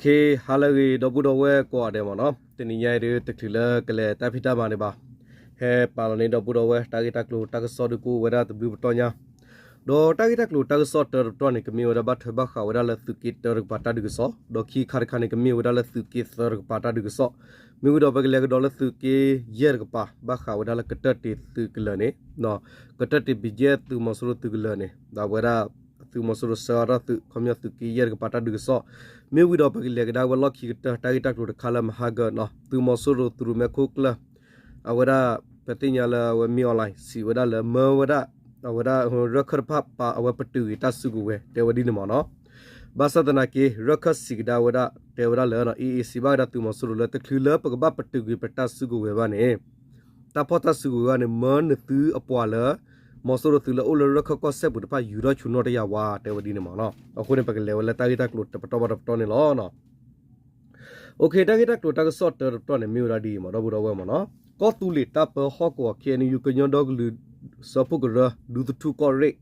ခ့ ဟါလၢအဂ့ၤ ဒီပုၢ်ဒီဝဲၢ်ကိးဂၤဒဲးမ့ၢ်နီၤ, တနံၤညါအံၤဒုး တချုးလၢကလဲၤတၢ်ဖံးတၢ်မၤဒံးဘၣ်, ဟဲပာ်လီၤန့ၢ်ဒီပုၢ်ဒီဝဲၢ် တၢ်ဂ့ၢ်တၢ်ကျိၤတၢ်ကစီၣ်ဒုးကအိၣ်ဝဲဒၣ်တဘျုးပတီၢ်ညါ, ဒီးတၢ်ဂ့ၢ်တၢ်ကျိၤတၢ်ကစီၣ်တၢတပတီၢ်န့ၣ် ကမ့ၢ်ဝဲဒၣ်ဘၣ်ထွဲဘၣ်ဃးဝဲဒၣ်လၢသုးက့တၢတကပၤတၢ်ဒုးကစီၣ်, ဒီးခံခါတခါန့ၣ် ကမ့ၢ်ဝဲဒၣ်လၢသုးက့သၢတကပၤတၢ်ဒုးကစီၣ်, မ့ၢ်ဝံၤဒီးပကလဲၤကဒီးလၢသုးက့ယဲၢ်တကပၤ ဘၣ်ဃးဝဲဒၣ်လၢကတၢၢ်တ့ၢ်သုးကလၢာ်န့ၣ် ကတၢၢ်တ့ၢ်ဘံၣ်ယဲၢ်သုးမီၤစိရိၤသုးကလၢာ်န့ၣ် ဒီးအဝဲဒၣ် သုးမီၤစိရိၤဆှၢအါထီၣ်သုး ခီပညီသုးက့ယဲၢ်တကပၤတၢ်ဒုးကစီၣ်, မ့ၢ်ဝံၤဒီးပကလဲၤကဒါဝဲလီၢ်ခံကတၢၢ် တၢ်ဂ့ၢ်တၢ်ကျိၤတခါလၢမဟါကၢနီၤ, သုးမီၤစိရိၤသုးရူးမဲခိၣ်ကျၢၢ် အဝဲဒၣ် ပသ့ၣ်ညါလၢအဝဲမ့ၢ် online စံးဝဲဒၣ်လၢမၢဝဲဒၣ် အဝဲဒၣ် ရၢၢ်ခၢၣ်တဖၣ်ပာ်အဝဲပတုာ်ဂ့ၤတၢ်စုကဝဲၤ တဲဝဲဒ်န့ၣ်မ့ၢ်နီၤ, ဘၣ်ဆၣ်သနာ်က့ ရၢၢ်ခၢၣ်စံးကဒါဝဲဒၣ် တဲဝဲဒၣ်လၢ AA စံးဘၣ်ဝဲဒၣ်သုးမီၤစိရိၤလၢ တချုးလၢပကဘၣ်ပတုာ်ကွံာ်ပတၢ်စုကဝဲၤဘၣ်န့ၣ် တၢ်ဖီၣ်တၢ်စုကဝဲၤဘၣ်န့ၣ် မၢနသုအပှၤလၢ မီၤစိရိၤသုးလၢအိၣ်လၢရၢၢ်ခၢၣ်ကီၢ်စဲၣ်ပူၤတဖၣ်ယူၤထီၣ်ဆူနီၣ်တယၢ်ဝါ တဲဝဲဒ်န့ၣ်မ့ၢ်နီၤ, အဃိန့ၣ် ပကလဲၤဝဲလၢတၢ်ဂ့ၢ်တၢ်ကျိၤတပတီၢ်ဘၣ်တပတီၢ်န့ၣ်လီၤ. OK တၢ်ဂ့ၢ်တၢ်ကျိၤတၢ်ကစီၣ်တၢတပတီၢ်န့ၣ် မ့ၢ်ဝဲဒၣ်ဒ်အံၤမ့ၢ် ဒီပုၢ်ဒီဝဲၢ်မ့ၢ်နီၤ, ကီၢ်သူလ့ၤတၢ်ပၢဟီၣ်ကဝီၤ KNU ကညီဒီကလုာ်စၢဖှိၣ်ကရၢ ဒူသထူၣ်ကီၢ်ရ့ၣ်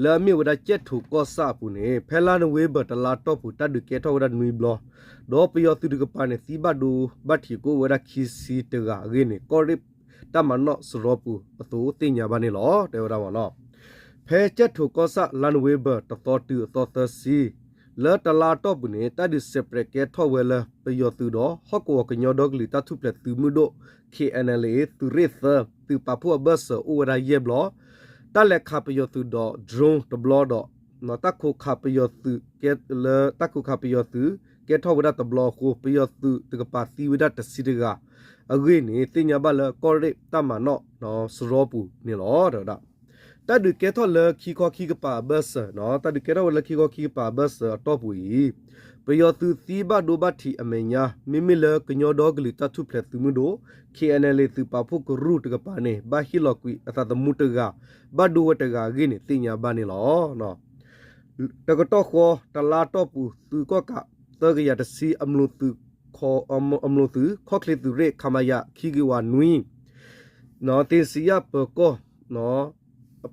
လၢအမ့ၢ်ဝဲဒၣ်ကၠဲၣ်ထိၣ်ကီၢ်ဆၣ်အပူၤန့ၣ် ဖဲလါနိၣ်ဝ့ဘၢၣ်တလါအတီၢ်ပူၤ တၢ်ဒုးကဲထီၣ်ဝဲဒၣ်နွံဘျီ, ဒီးပယီၤသုးတကပၤန့ၣ် သံဘၣ်ဒိဘၣ်ထံးကအိၣ်ဝဲဒၣ်ခံဆံတဂၤအဂ့ၢ်န့ၣ် ကီၢ်ရ့ၣ်တၢ်မၤနီၣ်စရီပူၤအသိးသ့ၣ်ညါဘၣ်န့ၣ်လီၤ တဲဝဲဒၣ်မ့ၢ်နီၤ. ဖဲကၠဲၣ်ထိၣ်ကီၢ်ဆၣ် လါနိၣ်ဝ့ဘၢၣ်တသီတုၤအသီသၢဆံ လၢတလါအတီၢ်ပူၤန့ၣ် တၢ်ဒုးစဲးပြဲးကဲထီၣ်ဝဲလၢပယီၤသုးဒီး ဟီၣ်ကဝီၤကညီဒီကလုာ်တၢ်ထူၣ်ဖျဲးသုးမုၢ်ဒိၣ် KNLA သုးရ့ၣ်သၢ သုးပာ်ဖှိၣ်အဘၢၣ်စၢၤအိၣ်ဝဲဒၣ်ယဲၢ်ဘျီ, တၢ်လဲၤခးပယီၤသုးဒီး drone တဘျီဒီး တၢ်ခိးခးပယီၤသုး လၢတၢ်ခိးခးပယီၤသုး ကဲထီၣ်ဝဲဒၣ်တဘျီအဃိ ပယီၤသုးတကပၤသံဝဲဒၣ်တဆံတဂၤအဂ့ၢ်န့ၣ် သ့ၣ်ညါဘၣ်လၢကီၢ်ရ့ၣ်တၢ်မၤနီၣ်စရီပူၤန့ၣ်လီၤ တဲဝဲဒၣ်. တၢ်ဒုးကဲထီၣ်လၢခံခီခံကပၤအဘၢၣ်စၢၤ, တၢ်ဒုးကဲထီၣ်ဝဲလၢခံခီခံကပၤအဘၢၣ်စၢၤအတီၢ်ပူၤအံၤ, ပယီၤသုးသံဘၣ်ဒိဘၣ်ထံးအမဲာ်ညါ မ့မ့ၢ်လၢကညီဒီကလုာ်တၢ်ထူၣ်ဖျဲးသုးမုၢ်ဒိၣ် KNLA သုးပာ်ဖှိၣ်ကရူၢ်တကပၤန့ၣ် ဘၣ်ဟ့ၣ်လီၤကွံာ်အသးသမူတဂၤ, ဘၣ်ဒိဝဲတဂၤအဂ့ၢ်န့ၣ် သ့ၣ်ညါဘၣ်န့ၣ်လီၤ. တကတီၢ်ဃီ တလါအတီၢ်ပူၤ သုးကီၣ်ကး သၢကယၤတဆံ အမျိာ်သုး ခီၣ်ချ့သုးရ့ၣ် ခမရ ခံက့ၤဝၤနွံ သ့စံယၣ်ပၢၤကီၢ် ပၢ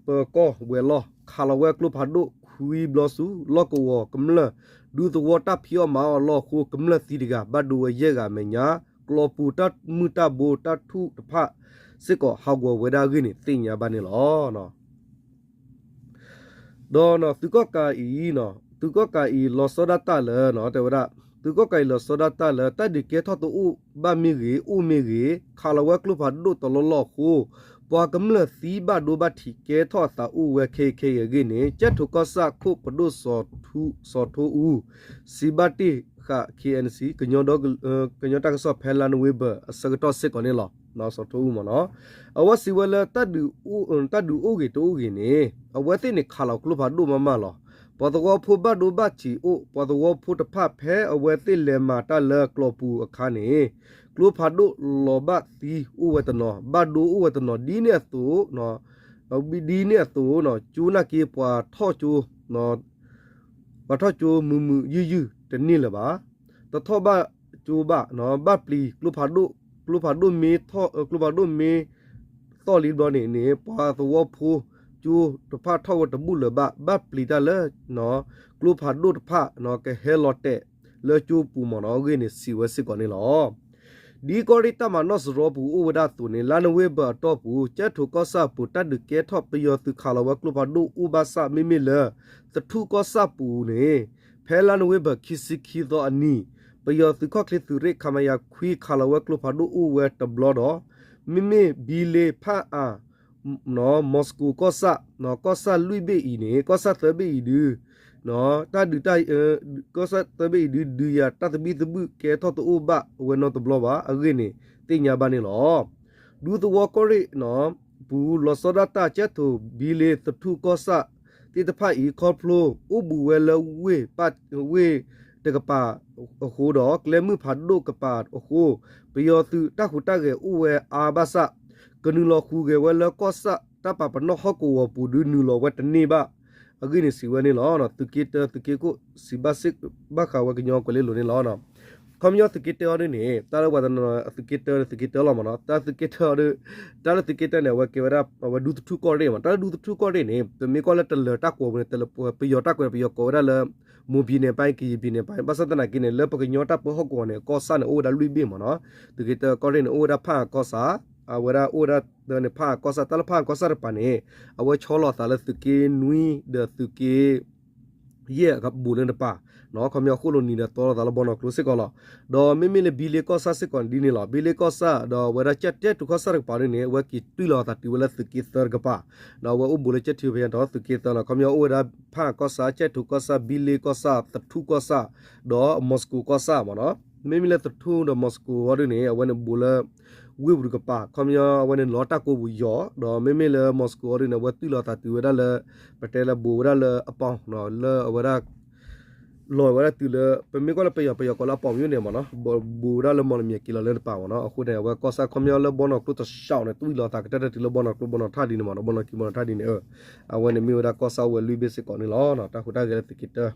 ၤကီၢ်ဝဲၤလီၢ် ခးလီၤဝဲကျိဖးဒိၣ်ခွံဘျီဆူ လီၢ်ကဝီၤကမျၢၢ် ဒူသဝီတၢ်ဖံးအီၣ်မၤအီၣ်အလီၢ်အဃိ ကမျၢၢ်သံတဂၤ ဘၣ်ဒိဝဲယဲၢ်ဂၤအမဲာ်ညါ ကျီပူၤတၢ်မုၢ်တၢ်ဘိတၢ်ထူၣ်တဖၣ်စ့ၢ်ကီး ဟးဂီၤဝဲဒၣ်အဂ့ၢ်န့ၣ် သ့ၣ်ညါဘၣ်န့ၣ်လီၤ. ဒီးသုးကီၣ်ကးအံၤ သုးကီၣ်ကးအံၤလီၤဆီဒၣ်တၢ်လၢ တဲဝဲဒၣ် သုးကီၣ်ကးအံၤလီၤဆီဒၣ်တၢ်လၢ တၢ်ဒုးကဲထီၣ်တအိၣ်ဘၣ်မ့ၢ်ဂ့ၤ အိၣ်မ့ၢ်ဂ့ၤ ခးလီၤဝဲကျိဖးဒိၣ်တလီၢ်လီၢ်အဃိ ပှၤကမျၢၢ်သံဘၣ်ဒိဘၣ်ထံးကဲထီၣ်အသးအိၣ်ဝဲခဲအံၤခဲအံၤအဂ့ၢ်န့ၣ် ကၠဲၣ်ထိၣ်ကီၢ်ဆၣ်ခိၣ်ပဒိၣ် စီၤထိအူ စံးဘၣ်တ့ၢ်ဃာ် KNC ကညီတၢ်ကစီၣ်ဖဲလါနိၣ်ဝ့ဘၢၣ်အဆၢကတီၢ်စ့ၢ်ကီးန့ၣ်လီၤ. စီၤထိအူမ့ၢ်နီၤ အဝဲစံးဝဲလၢ တၢ်ဒုးအိၣ်ဂ့ၤတအိၣ်ဂ့ၤန့ၣ် အဝဲသ့ၣ်န့ၣ်ခးလီၤကျိဖးဒိၣ်မးမးလီၤ. ပှၤသဝီဖိဘၣ်ဒိဘၣ်ထံးအိၣ် ပှၤသဝီဖိတဖၣ်ဖဲအဝဲသ့ၣ်လဲၤမၤတၢ်လၢကျီပူၤအခါန့ၣ် ကျိဖးဒိၣ်လီၤဘၣ်သံအိၣ်ဝဲတနီၤ ဘၣ်ဒိအိၣ်ဝဲတနီၤ ဒ်န့ၣ်အသိး ဒ်န့ၣ်အသိး ကၠိနာ်က့ ပှၤထီၣ်ကၠိ ပှၤထီၣ်ကၠိမုာ်မုာ်ယုၢ်ယုၢ်တန့ၢ်လၢၤဘၣ်. တထီၣ်ဘၣ်ကၠိဘၣ် ဘၣ်ပျံၤ ကျိဖးဒိၣ် ကျိဖးဒိၣ်မ့ၢ်ထီၣ် ကျိဖးဒိၣ်မ့ၢ်သီၣ်လံဘျီန့ၣ်န့ၣ် ပှၤသဝီဖိကၠိတဖၣ်ထီၣ်ဝဲတဘူၣ်လၢၤဘၣ် ဘၣ်ပျံၤတၢ်လၢ ကျိဖးဒိၣ်တဖၣ် ကဟဲလီၤတဲာ်လၢကၠိပူၤမ့ၢ်နီၤ အဂ့ၢ်န့ၣ်စံးဝဲစ့ၢ်ကီးန့ၣ်လီၤ. ဒ်ကီၢ်ရ့ၣ်တၢ်မၤနီၣ်စရီပူၤအိၣ်ဝဲဒၣ်အသိးန့ၣ် လါနိၣ်ဝ့ဘၢၣ်အတီၢ်ပူၤ ကၠဲၣ်ထိၣ်ကီၢ်ဆၣ်အပူၤ တၢ်ဒုးကဲထီၣ်ပယီၤသုးခးလီၤဝဲကျိဖးဒိၣ်အိၣ်ဘၣ်ဆၣ် မ့မ့ၢ်လၢ သထူၣ်ကီၢ်ဆၣ်ပူၤန့ၣ် ဖဲလါနိၣ်ဝ့ဘၢၣ်ခံဆံခံသီအနံၤ ပယီၤသုးခီၣ်ချ့သုးရ့ၣ် ခမရ ခွံ ခးလီၤဝဲကျိဖးဒိၣ်အိၣ်ဝဲတဘျီဒီး မ့မ့ၢ်ဘံလ့ဖၣ်အၣ် မီၤစကိၤကီၢ်ဆၣ် ကီၢ်ဆၣ်လွံၢ်ဘ့ၣ်အံၤန့ၣ် ကီၢ်ဆၣ်သၢဘ့ၣ်အံၤဒုး တၢ်ဒုး ကီၢ်ဆၣ်သၢဘ့ၣ်အံၤဒုး ဒုးယၤတၢ်သဘံၣ်သဘုၣ်ကဲထီၣ်တအိၣ်ဘၣ်ဝဲနီတဘျီဘၣ် အဂ့ၢ်န့ၣ် သ့ၣ်ညါဘၣ်န့ၣ်လီၤ. ဒူသဝီကီၢ်ရ့ၣ် ပူၤလီၤဆီဒၣ်တၢ် ကၠဲၣ်ထိၣ် ဘံလ့ သထူၣ်ကီၢ်ဆၣ်သ့ၣ်တဖၣ်အံၤ ခီဖျိအိၣ်ဘူးဝဲလၢဝ့ၢ် ဝ့ၢ်တကပၤအဃိဒီး ကျဲမုၢ်ဖးဒိၣ်ကပၤအဃိ ပယီၤသုးတၢ်ဟူးတၢ်ဂဲၤအိၣ်ဝဲအါဘၣ်ဆၣ် ကနုာ်လီၤဟူးဂဲၤဝဲလၢကီၢ်ဆၣ်တၢ်ပာ်ပနီၣ်ဟီၣ်ကဝီၤပူၤဒုး နုာ်လီၤဝဲတန့ၢ်ဘၣ် အဂ့ၢ်န့ၣ်စံးဝဲန့ၣ်လီၤ. သုးက့တၢ သုးက့ခိၣ် စံးဘၣ်စ့ၢ်ဘၣ်ဃးဝဲကညီကွဲၤလ့လိၤန့ၣ်လီၤ. ခီပညီသုးက့တၢအီၤဒ်န့ၣ် တၢ်လၢပှၤတနီၤနီၤ သုးက့တၢ သုးက့တၢလီၤမ့ၢ်နီၤ, တၢ်သုးက့တၢအီၤဒ်, တၢ်လၢသုးက့တၢန့ၣ် အဝဲကဲဝဲဒၣ် အဝဲဒူသထူၣ်ကီၢ်ရ့ၣ်မ့ၢ်, တၢ်လၢဒူသထူၣ်ကီၢ်ရ့ၣ်န့ၣ် ပမ့ၢ်ကွၢ်လၢတလၢၤတၢ်ကိးပူၤန့ၣ် ပယီၤတၢ်ကိးန့ၣ် ပယီၤကိးဝဲဒၣ်လၢ မိၢ်ဘံၣ်န့ၣ်ပၢ် ကယံၣ်ဘံၣ်န့ၣ်ပၢ်, ဘၣ်ဆၣ်သနာ်က့န့ၣ် လၢပကညီတၢ်ပၢဟီၣ်ကဝီၤန့ၣ် ကီၢ်ဆၣ်န့ၣ် အိၣ်ဝဲဒၣ်လွံၢ်ဘ့ၣ်မ့ၢ်နီၤ, သုးက့တၢကီၢ်ရ့ၣ်န့ၣ် အိၣ်ဝဲဒၣ်ဖၣ်အကီၢ်ဆၣ်, အဝဲဒၣ်အိၣ်ဝဲဒၣ် တၢ်န့ၣ်ဖၣ်အကီၢ်ဆၣ်, တၢ်လၢဖၣ်အကီၢ်ဆၣ်တပၤန့ၣ် အဝဲဆီလီၤသးလၢသုးက့နွံ ဒီးသုးက့ ယဲၢ်အဘူးလၢတပၤ, ခီပညီဃိၣ်လိနံၤဒီးတီလိာ်သးလၢဘီနီၢ်ကျိစ့ၢ်ကီးလီၤ. ဒီးမ့မ့ၢ်လၢဘံလ့ကီၢ်ဆၣ်စ့ၢ်ကီးဒ်န့ၣ်လီၤ, ဘံလ့ကီၢ်ဆၣ် ဒီးအဝဲဒၣ်ကၠဲၣ်တဲၣ်ထူၣ်ကီၢ်ဆၣ်တကပၤဒ်န့ၣ် အဝဲက့ၤတုၤလီၤသးတုၤဝဲလၢသုးက့သၢတကပၤ, ဒီးအဝဲအိၣ်ဘူးလၢကၠဲၣ်ထူၣ်ဖဲညါဒီးသုးက့သၢလီၤ. ခီပညီအိၣ်ဝဲဒၣ်ဖၣ်ကီၢ်ဆၣ်, ကၠဲၣ်ထူၣ်ကီၢ်ဆၣ်, ဘံလ့ကီၢ်ဆၣ်, သထူၣ်ကီၢ်ဆၣ်, ဒီးမီၤစကိၤကီၢ်ဆၣ်မ့ၢ်နီၤ. မ့မ့ၢ်လၢသထူၣ်ဒီးမီၤစကိၤအီၤဒ်န့ၣ် အဝဲန့ၣ်ဘူးလၢ ဝ့ၢ်ပူၤတကပၤ, ခီပညီအဝဲန့ၣ်လီၤတၢ်ကိးပူၤယီၤ, ဒီးမ့မ့ၢ်လၢမီၤစကိၤအီၤဒ်န့ၣ် အဝဲတုၤလီၤသးတုၤဝဲဒၣ်လၢ ပတဲလၢဘူးဝဲဒၣ်လၢအပီၢ်, လၢအဝဲဒၣ် လီၤဝဲဒၣ်တုၤလၢ ပမ့ၢ်ကွၢ်လၢပယီၤ ပယီၤကိးလၢအပီၢ်မ့ၢ်န့ၣ်မ့ၢ်နီၤ, ဘူးဝဲဒၣ်လၢမီၢ်လမၠဲၣ်က့ၤလီၤလၢတပၤမ့ၢ်နီၤ. အဃိန့ၣ် အဝဲကီၢ်ဆၣ်ခီပညီလၢဘီနီၢ်ကျိတဆှီန့ၣ် တုၤလီၤသးကတၢၢ်တၢ်တုၤလၢဘီနီၢ်ကျိဘီနီၢ်ထၣ်ဒ်န့ၣ်မ့ၢ်နီၤ, ဘီနီၢ်ခံဘီနီၢ်ထၣ်ဒ်န့ၣ် အဝဲန့ၣ်မ့ၢ်ဝဲဒၣ်ကီၢ်ဆၣ်အိၣ်ဝဲလွံၢ်ဘ့ၣ်စ့ၢ်ကီးန့ၣ်လီၤ. တၢ်ဟူးတၢ်ဂဲၤလၢသုးက့တၢ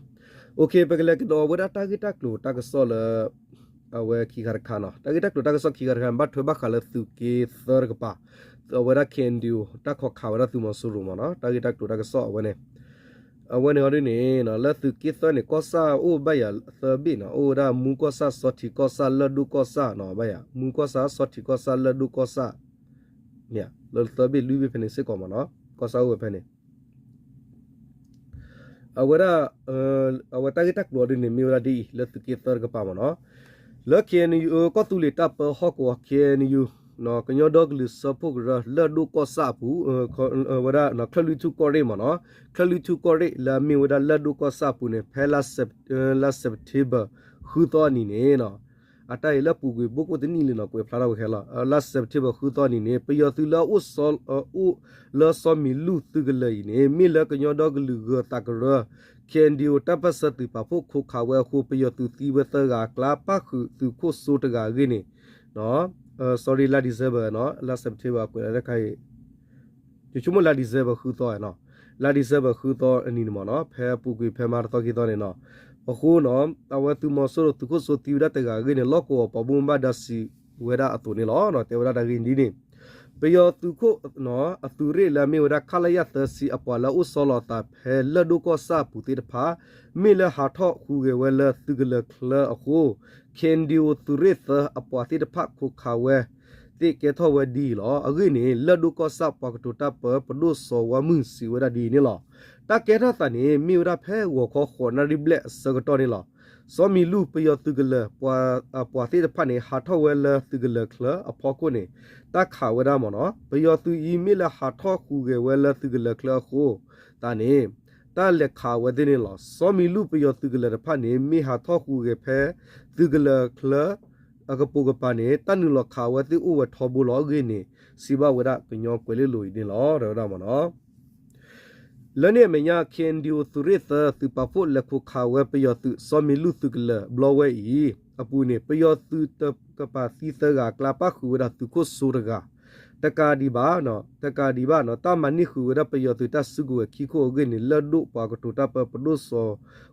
OK, ပကလဲၤကဒီးဝဲဒၣ်တၢ်ဂ့ၢ်တၢ်ကျိၤတၢ်ကစီၣ်လၢ အဝဲခံခါတခါနီၤ, တၢ်ဂ့ၢ်တၢ်ကျိၤတၢ်ကစီၣ်ခံခါတခါန့ၣ် ဘၣ်ထွဲဘၣ်ဃးလၢသုးက့သၢတကပၤ, အဝဲဒၣ် KNDO တၢ်ခိးခးဝဲဒၣ်သုးမီၤစိရိၤမ့ၢ်နီၤ, တၢ်ဂ့ၢ်တၢ်ကျိၤတၢ်ကစီၣ်အဝဲန့ၣ်, အဝဲန့ၣ်အီၤဒ်န့ၣ် လၢသုးက့သၢန့ၣ် ကီၢ်ဆၣ်အိၣ်ဘၣ်ယၤသၢဘ့ၣ်နီၤ, အိၣ်ဝဲဒၣ်မူကီၢ်ဆၣ်, စီၤထံးကီၢ်ဆၣ်, လၢၢ်ဒိၣ်ကီၢ်ဆၣ်နီၤ, ဘၣ်ယၤ မူကီၢ်ဆၣ်, စီၤထံးကီၢ်ဆၣ်, လၢၢ်ဒိၣ်ကီၢ်ဆၣ် လၢသၢဘ့ၣ်လွံၢ်ဘ့ၣ်ဖဲန့ၣ်စ့ၢ်ကီးမ့ၢ်နီၤ, ကီၢ်ဆၣ်အိၣ်ဝဲဖဲန့ၣ် အဝဲဒၣ် အဝဲတၢ်ဂ့ၢ်တၢ်ကျိၤအီၤဒ်န့ၣ် မ့ၢ်ဝဲဒၣ်ဒ်အံၤ လၢသုးက့သၢတကပၤမ့ၢ်နီၤ, လၢ KNU ကီၢ်သူလ့ၤတၢ်ပၢဟီၣ်ကဝီၤ KNU ကညီဒီကလုာ်စၢဖှိၣ်ကရၢ လၢၢ်ဒိၣ်ကီၢ်ဆၣ်အပူၤ, ဝဲဒၣ် ချၢၣ်လွံၢ်ထူၣ်ကီၢ်ရ့ၣ်မ့ၢ်နီၤ, ချၢၣ်လွံၢ်ထူၣ်ကီၢ်ရ့ၣ်လၢအမ့ၢ်ဝဲဒၣ်လၢၢ်ဒိၣ်ကီၢ်ဆၣ်အပူၤန့ၣ် ဖဲ လါ September ဃုသီအနံၤန့ၣ် အတၢ်အံၤလၢအပူၤကွံာ်ဘိၣ်ကိၣ်တနံၣ်လံနီၤ, ကွဲးဖျါထီၣ်ဝဲခဲလီၤ, လါ September ဃုသီအနံၤန့ၣ် ပယီၤသုးလၢအအိၣ် အိၣ်လၢစီၤမံၤလူၢ်သုးကလၢၤအံၤန့ၣ် မ့ၢ်လၢကညီဒီကလုာ်ဂၢၤသးကရၢ KNDO တၢ်ပၢၢ်ဆၢသုးပာ်ဖှိၣ်ခိးခးဝဲအဃိ ပယီၤသုးသံဝဲသၢဂၤအကျါ ပၣ်ဃုာ်သုးခိၣ်စိတဂၤအဂ့ၢ်န့ၣ် sorry လါ December နီၤ, လါ September ကွဲးလၢတခါအံၤ ယဆိကမိၣ်လါ December ဃုသီနီၤ, လါ December ဃုသီအနံၤန့ၣ်မ့ၢ်နီၤ, ဖဲအပူၤကွံာ်ဖဲမဟါတသီခံသီန့ၣ်နီၤ, အဃိနီၤ အဝဲသုးမီၤစိရိၤသုးခိၣ်စိသံဝဲဒၣ်တဂၤအဂ့ၢ်န့ၣ် လီၢ်ကဝီၤပှၤဘၣ်မူဘၣ်ဒါစံးဝဲဒၣ်အသိးန့ၣ်လီၤ. တဲဝဲဒၣ်တၢ်ဂ့ၢ်ဒ်န့ၣ် ပယီၤသုးခိၣ် အသုးရ့ၣ်လၢအမ့ၢ်ဝဲဒၣ် ခလရ သၢဆံ အပှၤလၢအအိၣ်ဆီလီၤအသးဖဲလၢၢ်ဒိၣ်ကီၢ်ဆၣ်အပူၤသ့ၣ်တဖၣ် မ့ၢ်လၢဟးထီၣ်ဟူးဂဲၤဝဲလၢသုးကလၢၤချၢအဃိ KNDO သုးရ့ၣ်သၢအပှၤသ့ၣ်တဖၣ်ခိးခးဝဲသ့ၣ်ကဲထီၣ်ဝဲဒ်အံၤလီၤ. အဂ့ၢ်န့ၣ် လၢၢ်ဒိၣ်ကီၢ်ဆၣ်ပှၤကတိၤတၢ်ပၢ ပဒိၣ်စီၤဝါမုၢ်စံးဝဲဒၣ်ဒ်အံၤန့ၣ်လီၤ. တၢ်ကဲထီၣ်သးန့ၣ် မ့ၢ်ဝဲဒၣ်ဖဲဂီၤခီဃိးနၣ်ရံၣ်ဘျဲၣ်အဆၢကတီၢ်န့ၣ်လီၤ. စီၤမံၤလူၢ်ပယီၤသုးကလၢၤ ပှၤသ့ၣ်တဖၣ်န့ၣ် ဟးထီၣ်ဝဲလၢသုးကလၢၤချၢအဖီခိၣ်န့ၣ် တၢ်ခးဝဲဒၣ်မ့ၢ်နီၤ, ပယီၤသုးအံၤမ့ၢ်လၢဟးထီၣ်ဟူးဂဲၤဝဲလၢသုးကလၢၤချၢအဃိသတးန့ၣ် တၢ်လဲၤခးဝဲသ့ၣ်န့ၣ်လီၤ. စီၤမံၤလူၢ်ပယီၤသုးကလၢၤတဖၣ်န့ၣ် မ့ၢ်ဟးထီၣ်ဟူးဂဲၤဖဲသုးကလၢၤချၢအကပိာ်ကပၤန့ၣ် တၢ်နုာ်လီၤခးဝဲသ့ၣ်အိၣ်ဝဲထီဘိလီၤအဂ့ၢ်န့ၣ် စံးဘၣ်ဝဲဒၣ်ကညီကွဲၤလ့လိၤအံၤန့ၣ်လီၤ တဲဝဲဒၣ်မ့ၢ်နီၤ. လၢန့ၣ်အမဲာ်ညါ KNDO သုးရ့ၣ်သၢ သုးပာ်ဖှိၣ်လဲၤခိးခးဝဲပယီၤသုး စီၤမံၤလူၢ်သုးကလၢၤဘျီဝဲအံၤ အပူၤန့ၣ် ပယီၤသုးတကပၤသံသၢဂၤအကျါ ပၣ်ဃုာ်ဝဲဒၣ်သုးခိၣ်စိတဂၤ တကးဒံးဘၣ် တကးဒံးဘၣ်နီၤ တၢ်မၤန့ၢ်ဃုာ်ဝဲဒၣ်ပယီၤသုးတၢ်စုကဝဲၤခံခိၣ်အဂ့ၢ်န့ၣ် လၢၢ်ဒိၣ်ပှၤကတိၤတၢ်ပၢ ပဒိၣ်စီၤ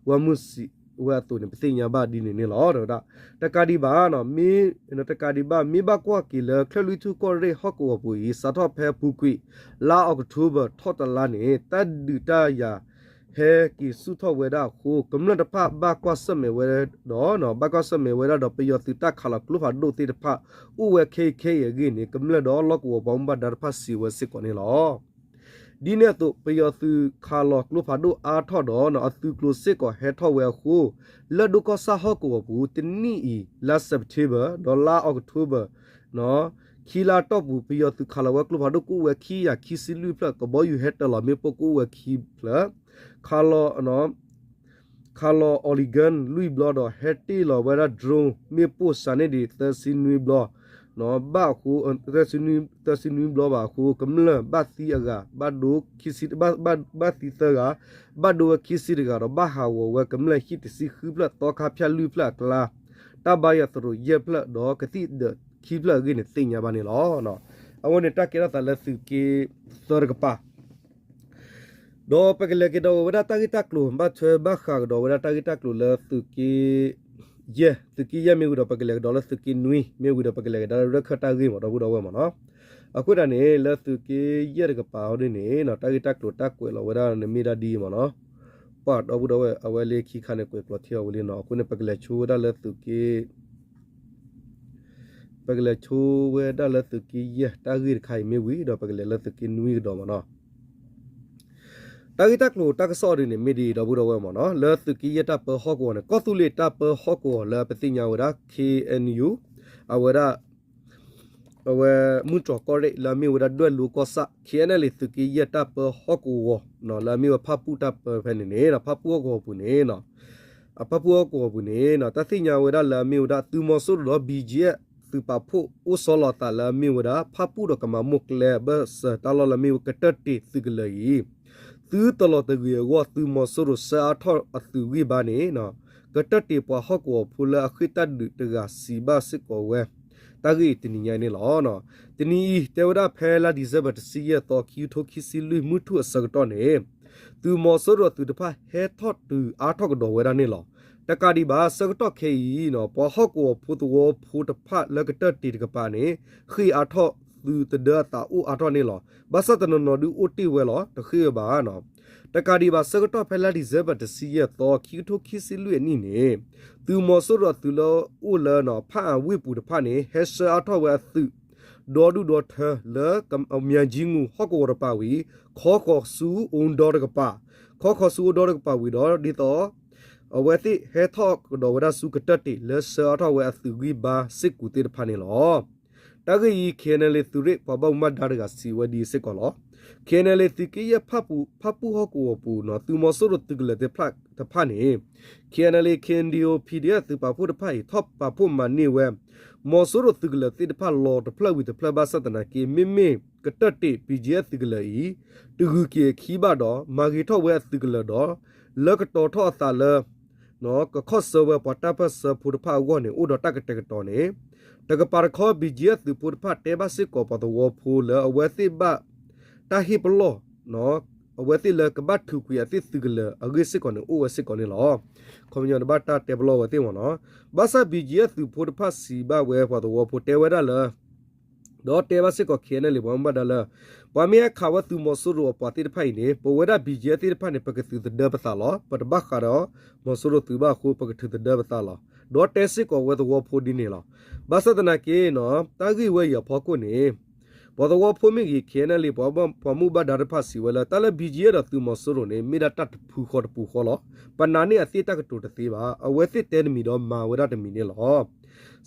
ဝါမုၢ်စံးဝဲအသိးန့ၣ် ပသ့ၣ်ညါဘၣ်ဒ်န့ၣ်န့ၣ်လီၤ တဲဝဲဒၣ်. တကးဒံးဘၣ် တကးဒံးဘၣ် မ့ၢ်ဘၣ်ကွၢ်က့ၤလၢချၢၣ်လွံၢ်ထူၣ်ကီၢ်ရ့ၣ်ဟီၣ်ကဝီၤပူၤအံၤ စးထီၣ်ဖဲအပူၤကွံာ် လါအီးကထိဘၢၣ်ထီၣ်တလါန့ၣ် တၢ်ဒုးတၢ်ယၤဟဲက့ၤဆူၣ်ထီၣ်ဝဲဒၣ်အဃိ ကမျၢၢ်တဖၣ်ဘၣ်ကွၢ်ဆၢၣ်မဲာ်ဝဲဒီး ဘၣ်ကွၢ်ဆၢၣ်မဲာ်ဝဲဒၣ်ဒီး ပယီၤသုးတၢ်ခးလီၤကျိဖးဒိၣ်သ့ၣ်တဖၣ် အိၣ်ဝဲခဲအံၤခဲအံၤအဂ့ၢ်န့ၣ် ကမျၢၢ်ဒီးလီၢ်ကဝီၤပှၤမူဘၣ်ဒါတဖၣ်စံးဝဲစ့ၢ်ကီးန့ၣ်လီၤ. ဒ်န့ၣ်အသိး ပယီၤသုးခးလီၤကျိဖးဒိၣ်အါထီၣ်ဒီး အသုးကျိၤစ့ၢ်ကီးဟဲထီၣ်ဝဲအဃိ လၢၢ်ဒိၣ်ကီၢ်ဆၣ်ဟီၣ်ကဝီၤပူၤ တနံၣ်အံၤ လါ September ဒီးလါအီးကထိဘၢၣ် ခံလါအတီၢ်ပူၤ ပယီၤသုးခးလီၤဝဲကျိဖးဒိၣ်ကအိၣ်ဝဲခံကယၤခံဆံလွံၢ်ဖျၢၣ်, ကဘီယူၤဟဲတၢၤလီၤမ့ၣ်ပိၢ်ကအိၣ်ဝဲခံဖျၢၣ်, ခးလီၤ ခးလီၤ Orlagan လွံၢ်ဘျီဒီး ဟဲတ့ၢ်လီၤဝဲဒၣ် drone မ့ၣ်ပိၢ်စှၤန့ၢ်ဒံး သၢဆံနွံဘျီ ဘၣ်အဃိ သၢဆံနွံဘျီဘၣ်အဃိ ကမျၢၢ်ဘၣ်သံအဂၤ ဘၣ်ဒိခံဆံ ဘၣ်သံသၢဂၤ ဘၣ်ဒိဝဲခံဆံတဂၤဒီး ဘၣ်ဟးဂီၤဝဲကမျၢၢ်ဟံၣ်တဆံဃုဖျၢၣ် သီခါဖၠၣ်လွံၢ်ဖျၢၣ်အကျါ တၢ်ဘါယွၤသရိာ်ယဲၢ်ဖျၢၣ်ဒီးကသံၣ်ဒၢးခံဖျၢၣ်အဂ့ၢ်န့ၣ် သ့ၣ်ညါဘၣ်န့ၣ်လီၤ. အဝဲန့ၣ်တၢ်ကဲထီၣ်သးလၢသုးက့သၢတကပၤ ဒီးပကလဲၤက့ၤဒီးဝဲဒၣ်တၢ်ဂ့ၢ်တၢ်ကျိၤ ဘၣ်ထွဲဘၣ်ဃးကဒီးဝဲဒၣ်တၢ်ဂ့ၢ်တၢ်ကျိၤလၢသုးက့ ယဲၢ်, သုးက့ယဲၢ်မ့ၢ်ဝံၤဒီး ပကလဲၤကဒီးလၢသုးက့နွံ, မ့ၢ်ဝံၤဒီး ပကလဲၤကဒါလၢရၢၢ်ခၢၣ်တၢ်ဂ့ၢ်မး ဒီပုၢ်ဒီဝဲၢ်မးနီၤ. အဃိသတးန့ၣ် လၢသုးက့ယဲၢ်တကပၤအီၤဒ်န့ၣ်နီၤ တၢ်ဂ့ၢ်တၢ်ကျိၤတၢ်ကွဲးလီၤဝဲဒၣ်န့ၣ်မ့ၢ်ဒၣ်ဒ်အံၤမးနီၤ. ပှၤဒီပုၢ်ဒီဝဲၢ် အဝဲလၢခံခါန့ၣ် ကွဲးကျိးထံအီၤဝံၤလံနီၤ. အဃိန့ၣ် ပကလဲၤဆိဝဲဒၣ်လၢသုးက့ ပကလဲၤဆိဝဲဒၣ်လၢသုးက့ယဲၢ်တၢ်ဂ့ၢ်တခါအံၤမ့ၢ်ဝံၤဒီး ပကလဲၤလၢသုးက့နွံကဒီးမးနီၤ. တၢ်ဂ့ၢ်တၢ်ကျိၤတၢ်ကစီၣ်အီၤဒ်န့ၣ် မ့ၢ်ဒ်အံၤ ဒီပုၢ်ဒီဝဲၢ်မးနီၤ. လၢသုးက့ယဲၢ်တၢ်ပၢဟီၣ်ကဝီၤန့ၣ် ကီၢ်သူလ့ၤတၢ်ပၢဟီၣ်ကဝီၤလၢပသ့ၣ်ညါဝဲဒၣ် ခ့ၣ်အဲၣ်ယူၣ် အဝဲဒၣ် အဝဲမုၢ်တြီၤကီၢ်ရ့ၣ်လၢအမ့ၢ်ဝဲဒၣ်ဒွဲၣ်လိၤကီၢ်ဆၣ် ခ့ၣ်အဲၣ်ယူၣ် သုးက့ယဲၢ်တၢ်ပၢဟီၣ်ကဝီၤ လၢအမ့ၢ်ဝဲဖၣ်ပူၣ်တၢ်ပၢဖဲန့ၣ်န့ၣ် ဖၣ်ပူၣ်ဟီၣ်ကဝီၤပူၤန့ၣ် အဖၣ်ပူၣ်ဟီၣ်ကဝီၤပူၤန့ၣ် တၢ်သ့ၣ်ညါဝဲဒၣ်လၢအမ့ၢ်ဝဲဒၣ် သုးမီၤစိရိၤဒီး ဘံၣ်ကၠံၣ်အဲၣ် သုးပာ်ဖှိၣ်အိၣ်ဆီလီၤအသးလၢအမ့ၢ်ဝဲဒၣ် ဖၣ်ပူၣ်ဒီးကမၤမိၢ်ကျဲအဘၢၣ်စၢၤတၢ်လီၢ်လၢအမ့ၢ်ဝဲကတၢၢ်တ့ၢ်သုးကလၢၤအံၤ သုတလီၤတဂ့ၤအဂီၢ် သုးမီၤစိရိၤဆှၢအါထီၣ်အသုးဂံၢ်ဘါန့ၣ် ကတၢၢ်တ့ၢ်ပှၤဟီၣ်ကဝီၤဖိလၢအဃ့ၢ်တၢ်ဒုးတဂၤစံးဘၣ်စ့ၢ်ကီးဝဲ တၢ်ဂ့ၢ်အံၤတနံၤညါအံၤန့ၣ်လီၤ. တနံၤအံၤ တဲဝဲဒၣ်ဖဲလါဒံၣ်စဲဘၢၣ်တဆံယဲၢ်သီ ခံကထိခံဆံလွံၢ် မုၢ်ထူၣ်အဆၢကတီၢ်န့ၣ် သုးမီၤစိရိၤအသုးတဖၣ်ဟဲထီၣ်တုၤအါထီၣ်ကဒီးဝဲဒၣ်န့ၣ်လီၤ. တကးဒံးဘၣ် ဆၢကတီၢ်ခဲအံၤ ပှၤဟီၣ်ကဝီၤဖိသဝီဖိတဖၣ်လၢကတၢၢ်တ့ၢ်တကပၤန့ၣ် ဃ့ၢ်အါထီၣ်သုးသဒၢအသးအိၣ်အါထီၣ်န့ၣ်လီၤ. ဘၣ်ဆၣ်တနီၤနီၤဒုးအိၣ်တ့ၢ်ဝဲလီၤ တဃ့ၢ်ဝဲဘၣ် တကးဒံးဘၣ် ဆၢကတီၢ်ဖဲလါဒံၣ်စဲဘၢၣ်တဆံယဲၢ်သီ ခံကထိခံဆံလွံၢ်အနံၣ်န့ၣ် သုးမီၤစိရိၤအသုးလၢအိၣ်လၢ ဖၣ်အၣ်ဝ့ၢ်ပူၤတဖၣ်န့ၣ် ဟဲဆှၢအါထီၣ်ဝဲအသုး ဒီဒူၣ်ဒီထၢလၢ မၠၤကၠံငူၢ်ဟီၣ်ကဝီၤတကပၤဝံၤ ခီဃီၤဆူအိၣ်ဒီတကပၤ, ခီဃီၤဆူအိၣ်ဒီတကပၤဝံၤဒီး ဒ်သိး အဝဲသ့ၣ်ဟဲထီၣ်ကဒီးဝဲဒၣ်ဆူကတၢၢ်တ့ၢ်လၢဆှၢအါထီၣ်ဝဲအသုးဂံၢ်ဘါစ့ၢ်ကီးသ့ၣ်တဖၣ်န့ၣ်လီၤ. တၢ်ဂ့ၢ်အံၤ ခ့ၣ်အဲၣ်ယူၣ် သုးရ့ၣ်ပှၤဘၣ်မူဘၣ်ဒါတဂၤစံးဝဲဒ်အံၤစ့ၢ်ကီးလီၤ. ခ့ၣ်အဲၣ်ယူၣ် သုးက့ယဲၢ်ဖၣ်ပူၣ် ဖၣ်ပူၣ်ဟီၣ်ကဝီၤပူၤ သုးမီၤစိရိၤသုးကလၢၤသ့ၣ်တဖၣ်န့ၣ် ခ့ၣ်အဲၣ်ယူၣ် ခ့ၣ်အဲၣ်ယူၣ် ပီၣ်ဒီအ့ၣ်သုးပာ်ဖှိၣ်တဖၣ်အံၤ ထီၣ်ပာ်ဖှိၣ်မၤန့ၢ်ဝဲ မီၤစိရိၤသုးကလၢၤသ့ၣ်တဖၣ်လီၤတဖျၢၣ်ဝံၤတဖျၢၣ်ဘၣ်ဆၣ်သနာ်က့ မ့မ့ၢ်ကတၢၢ်တ့ၢ် ဘံၣ်ကၠံၣ်အဲၣ် သုးကလၢၤအံၤ တဂုၤက့ၤအခံဘၣ်ဒီး မၤဂ့ၤထီၣ်ဝဲအသုးကလၢၤဒီး လၢကတီၤထီၣ်အသးလၢ ကခီၣ်ဆၢဝဲပှၤတၢ်ပၢၢ်ဆၢဖိတဖၣ်အဂီၢ်န့ၣ် အိၣ်ဒီးတၢ်ကတဲာ်ကတီၤန့ၣ် တကပၤတခီ ဘံၣ်ကၠံၣ်အဲၣ် သုးဖိတဖၣ်တဲဘၣ်စ့ၢ်ကီးပှၤသဝီဖိလၢအဝဲသ့ၣ်ဘၣ် တၢ်ဟ့ၣ်ပလီၢ် အဝဲသ့ၣ်လၢကဘၣ်ထုးကွံာ်အသ့ၣ်သုးကလၢၤအဂ့ၢ်စ့ၢ်ကီးန့ၣ် အိၣ်ဝဲစ့ၢ်ကီးန့ၣ်လီၤ. ခီပညီတဘၣ်တၢ်တဲပလီၢ်ဝဲသ့ၣ်မ့ၢ်နီၤ. ဘၣ်ဆၣ် ဘံၣ်ကၠံၣ်အဲၣ် သုးဖိတဖၣ်စံးဘၣ်ဝဲပှၤသဝီဖိတဲဝဲဒၣ်လၢ ဒီးတဲဘၣ်စ့ၢ်ကီး ခ့ၣ်အဲၣ်ယူၣ် ပှၤမူဘၣ်ဒါလၢ ပှၤမ့ၢ်ဟဲခးဝဲသုးမီၤစိရိၤအပှၤသ့ၣ်တဖၣ်အံၤန့ၣ် ပဝဲဒၣ် ဘံၣ်ကၠံၣ်အဲၣ် သ့ၣ်တဖၣ်န့ၣ် ပကသုးသဒၢပသးလီၤ. ပတဘၣ်ဃးဒီး မီၤစိရိၤသုးဘၣ်အဃိ ပကထုးသဒၢပသးလီၤ. ဒီးတဲစ့ၢ်ကီးဝဲသဝီဖိဒ်န့ၣ်လီၤ. ဘၣ်ဆၣ်သနာ်က့နီၤ တၢ်ဂ့ၢ်ဝဲအံၤအဖီခိၣ်န့ၣ် ပှၤသဝီဖိမ့ၢ်ဂ့ၤ ခ့ၣ်အဲၣ်ယူၣ် ပှၤမူဘၣ်ဒါတဖၣ်စံးဝဲလၢ တၢ်လၢ ဘံၣ်ကၠံၣ်အဲၣ် ဒီးသုးမီၤစိရိၤန့ၣ် မ့ၢ်ဒၣ်တၢ်တဖုဃီတပူၤဃီလီၤ. ပနာ်န့ၢ်အသ့ၣ်တၢ်ကတိၤတသ့ဘၣ်. အဝဲသ့ၣ်တဲတမံၤဒီးမၤဝဲဒၣ်တမံၤန့ၣ်လီၤ.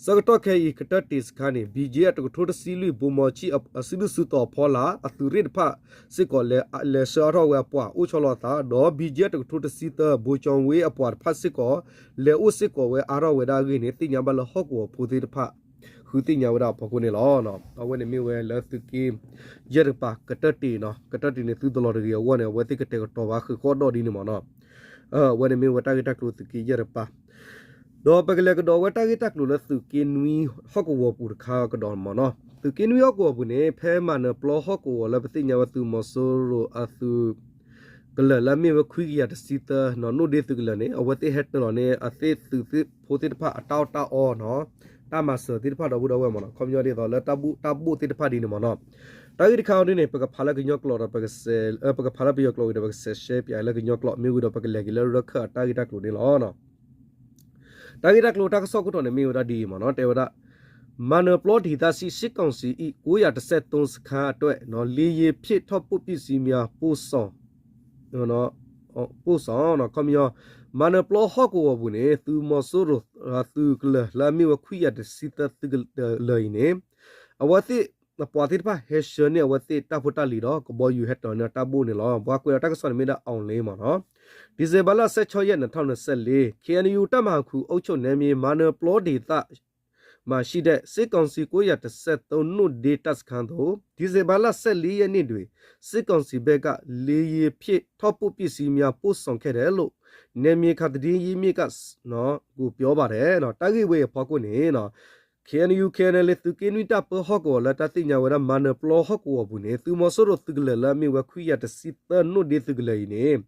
ဆၢကတီၢ်ခဲအံၤ ကတၢၢ်တ့ၢ်စခါန့ၣ် ဘံၣ်ကၠံၣ်အဲၣ် တကထိတဆံလွံၢ် ဘိမီၤဆံၣ် အစုဒုၣ်စုတီၤအဖီလာ် အသုးရ့ၣ်တဖၣ်စ့ၢ်ကီး လဲၤဆှၢအါထီၣ်ဝဲအပှၤ အိၣ်ဆီလီၤအသး ဒီး ဘံၣ်ကၠံၣ်အဲၣ် တကထိတဆံသၢ ဘိကၠီဝ့အပှၤတဖၣ်စ့ၢ်ကီး လဲၤအိၣ်စ့ၢ်ကီးဝဲအါထီၣ်ဝဲဒၣ်အဂ့ၢ်န့ၣ် သ့ၣ်ညါဘၣ်လၢဟီၣ်ကဝီၤဖိသ့ၣ်တဖၣ် ဃုသ့ၣ်ညါဝဲဒၣ်အဖီခိၣ်န့ၣ်လီၤ. အဝဲန့ၣ်မ့ၢ်ဝဲလၢသုးက့ယဲၢ်တကပၤ ကတၢၢ်တ့ၢ်နီၤ ကတၢၢ်တ့ၢ်န့ၣ် သုတလီၤတဂ့ၤအဂီၢ်န့ၣ် အဝဲသ့ၣ်ကတဲာ်ကတီၤဘၣ်ဃုာ်ဃီဒီးဒ်န့ၣ်မ့ၢ်နီၤ. အဝဲန့ၣ်မ့ၢ်ဝဲတၢ်ဂ့ၢ်တၢ်ကျိၤသုးက့ယဲၢ်တကပၤ ဒီးပကလဲၤကဒီးဝဲတၢ်ဂ့ၢ်တၢ်ကျိၤလၢသုးက့နွံဟီၣ်ကဝီၤပူၤတခါကဒီးမ့ၢ်နီၤ. သုးက့နွံဟီၣ်ကဝီၤပူၤန့ၣ် ဖဲမၤနၢၤပျီဟီၣ်ကဝီၤလၢပသ့ၣ်ညါဝဲသုးမီၤစိရိၤအသုး ကလၢာ်လၢအမ့ၢ်ဝဲခွံကယၤတဆံသၢနီၤ နိၣ်ဒ့သုးကလၢာ်န့ၣ် အဝဲသ့ၣ်ဟဲတၢၤလီၤန့ၣ် အသ့ၣ်သုးဖိသ့ၣ်တဖၣ်အတၢ်အီၣ်တၢ်အီနီၤ တၢ်မၤစၢၤသ့ၣ်တဖၣ်ဒီပုၢ်ဒီဝဲၢ်မ့ၢ်နီၤ ခီပညီဒ်သိးလၢတၢ်ဘိၣ်တၢ်ဘိၣ်သ့ၣ်တဖၣ်ဒ်န့ၣ်မ့ၢ်နီၤ. တၢ်ဂ့ၢ်တခါအံၤဒ်န့ၣ် ပကဖးလၢကညီကျိာ်ဒီး ပကဖးလၢပယီၤကျိာ်ဝံၤဒီး ပကစဲးရှဲပၠးလၢကညီကျိာ် မ့ၢ်ဝံၤဒီး ပကလဲၤက့ၤလၢရၢၢ်ခၢၣ်အတၢ်ဂ့ၢ်တၢ်ကျိၤန့ၣ်လီၤ. တၢ်ဂ့ၢ်တၢ်ကျိၤတၢ်ကစီၣ်ခိၣ်တီန့ၣ်မ့ၢ်ဝဲဒၣ်ဒ်အံၤမ့ၢ်နီၤ တဲဝဲဒၣ် မၤနၢၤပျီဒံးသးစံး စစ်ကောင်စီ ကိုးရာတစ်ဆယ့်သုံး စခန်းအတွက် လေယာဉ်ဖြင့် ထောက်ပို့ပစ္စည်းများ ပို့ဆောင် ပို့ဆောင် ခီပညီ မၤနၢၤပျီဟီၣ်ကဝီၤပူၤန့ၣ် သုးမီၤစိရိၤသုးကလၢာ်လၢအမ့ၢ်ဝဲခွံကယၤတဆံသၢသုးကလၢာ်အံၤန့ၣ် အဝဲသ့ၣ် အပှၤသ့ၣ်တဖၣ်ဟဲဆှၢန့ၢ်အဝဲသ့ၣ်တၢ်ဖိတၢ်လံၤဒီး ကဘီယူၤဟဲတၢၤန့ၢ်တၢ်ဘိၣ်န့ၣ်လီၤ. ပှၤကွဲးဒီးတၢ်ကစီၣ်န့ၣ်မ့ၢ်ဒၣ် အောင်လင်း မ့ၢ်နီၤ ဒီဇင်ဘာလ ဆယ့်ခြောက်ရက် နှစ်ထောင်နှစ်ဆယ့်လေး ခ့ၣ်အဲၣ်ယူၣ် တပ်မဟာခု အုပ်ချုပ်နယ်မြေ မၤနၢၤပျီဒေသ မှာရှိတဲ့ စစ်ကောင်စီ ကိုးရာတစ်ဆယ့်သုံး နိၣ်ဒ့ တပ်စခန်းသို့ ဒီဇင်ဘာလ ဆယ့်လေးရက်နေ့တွင် စစ်ကောင်စီဘက်က လေယာဉ်ဖြင့် ထောက်ပို့ပစ္စည်းများ ပို့ဆောင်ခဲ့တယ်လို့ နယ်မြေခံသတင်းရင်းမြစ်က ကို ပြောပါတယ် တၢ်ဂ့ၢ်ဝဲအံၤအဖီခိၣ်န့ၣ် KNU KNLA သုးက့နွံတၢ်ပၢဟီၣ်ကဝီၤလၢတၢ်သ့ၣ်ညါဝဲဒၣ် မၤနၢၤပျီဟီၣ်ကဝီၤပူၤန့ၣ် သုးမီၤစိရိၤသုးကလၢၤလၢအမ့ၢ်ဝဲခွံကယၤတဆံသၢနိၣ်ဒ့သုးကလၢၤအံၤန့ၣ်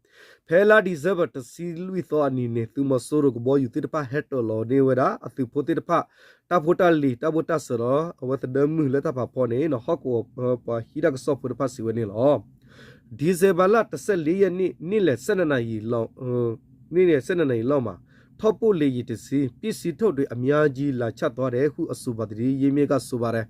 ဖဲလါ December တဆံလွံၢ်သီအနံၤန့ၣ် သုးမီၤစိရိၤကဘီယူၤသ့ၣ်တဖၣ်ဟဲတၢၤလီၤန့ၢ်ဝဲဒၣ် အသုးဖိသ့ၣ်တဖၣ် တၢ်ဖိတၢ်လံၤ တၢ်ဘိၣ်တၢ်စၢၤဒီး အဝဲသဒၢမုၢ်လၢတၢ်ဖးဖီန့ၣ် ဟီၣ်ကဝီၤပှၤဟံးတၢ်ကစီၣ်ဖိတဖၣ်စံးဝဲန့ၣ်လီၤ. December လါ တဆံလွံၢ်ရက်နေ့ နေ့လယ်ဆယ့်နှစ်နာရီလောက်, နေ့လယ်ဆယ့်နှစ်နာရီလောက်မှာ ထောက်ပို့လေယာဉ်တစ်စီး ပစ္စည်းထုတ်တွေအများကြီး လာချသွားတယ်ဟု အဆိုပါသတင်းရင်းမြစ်က ဆိုပါတယ်.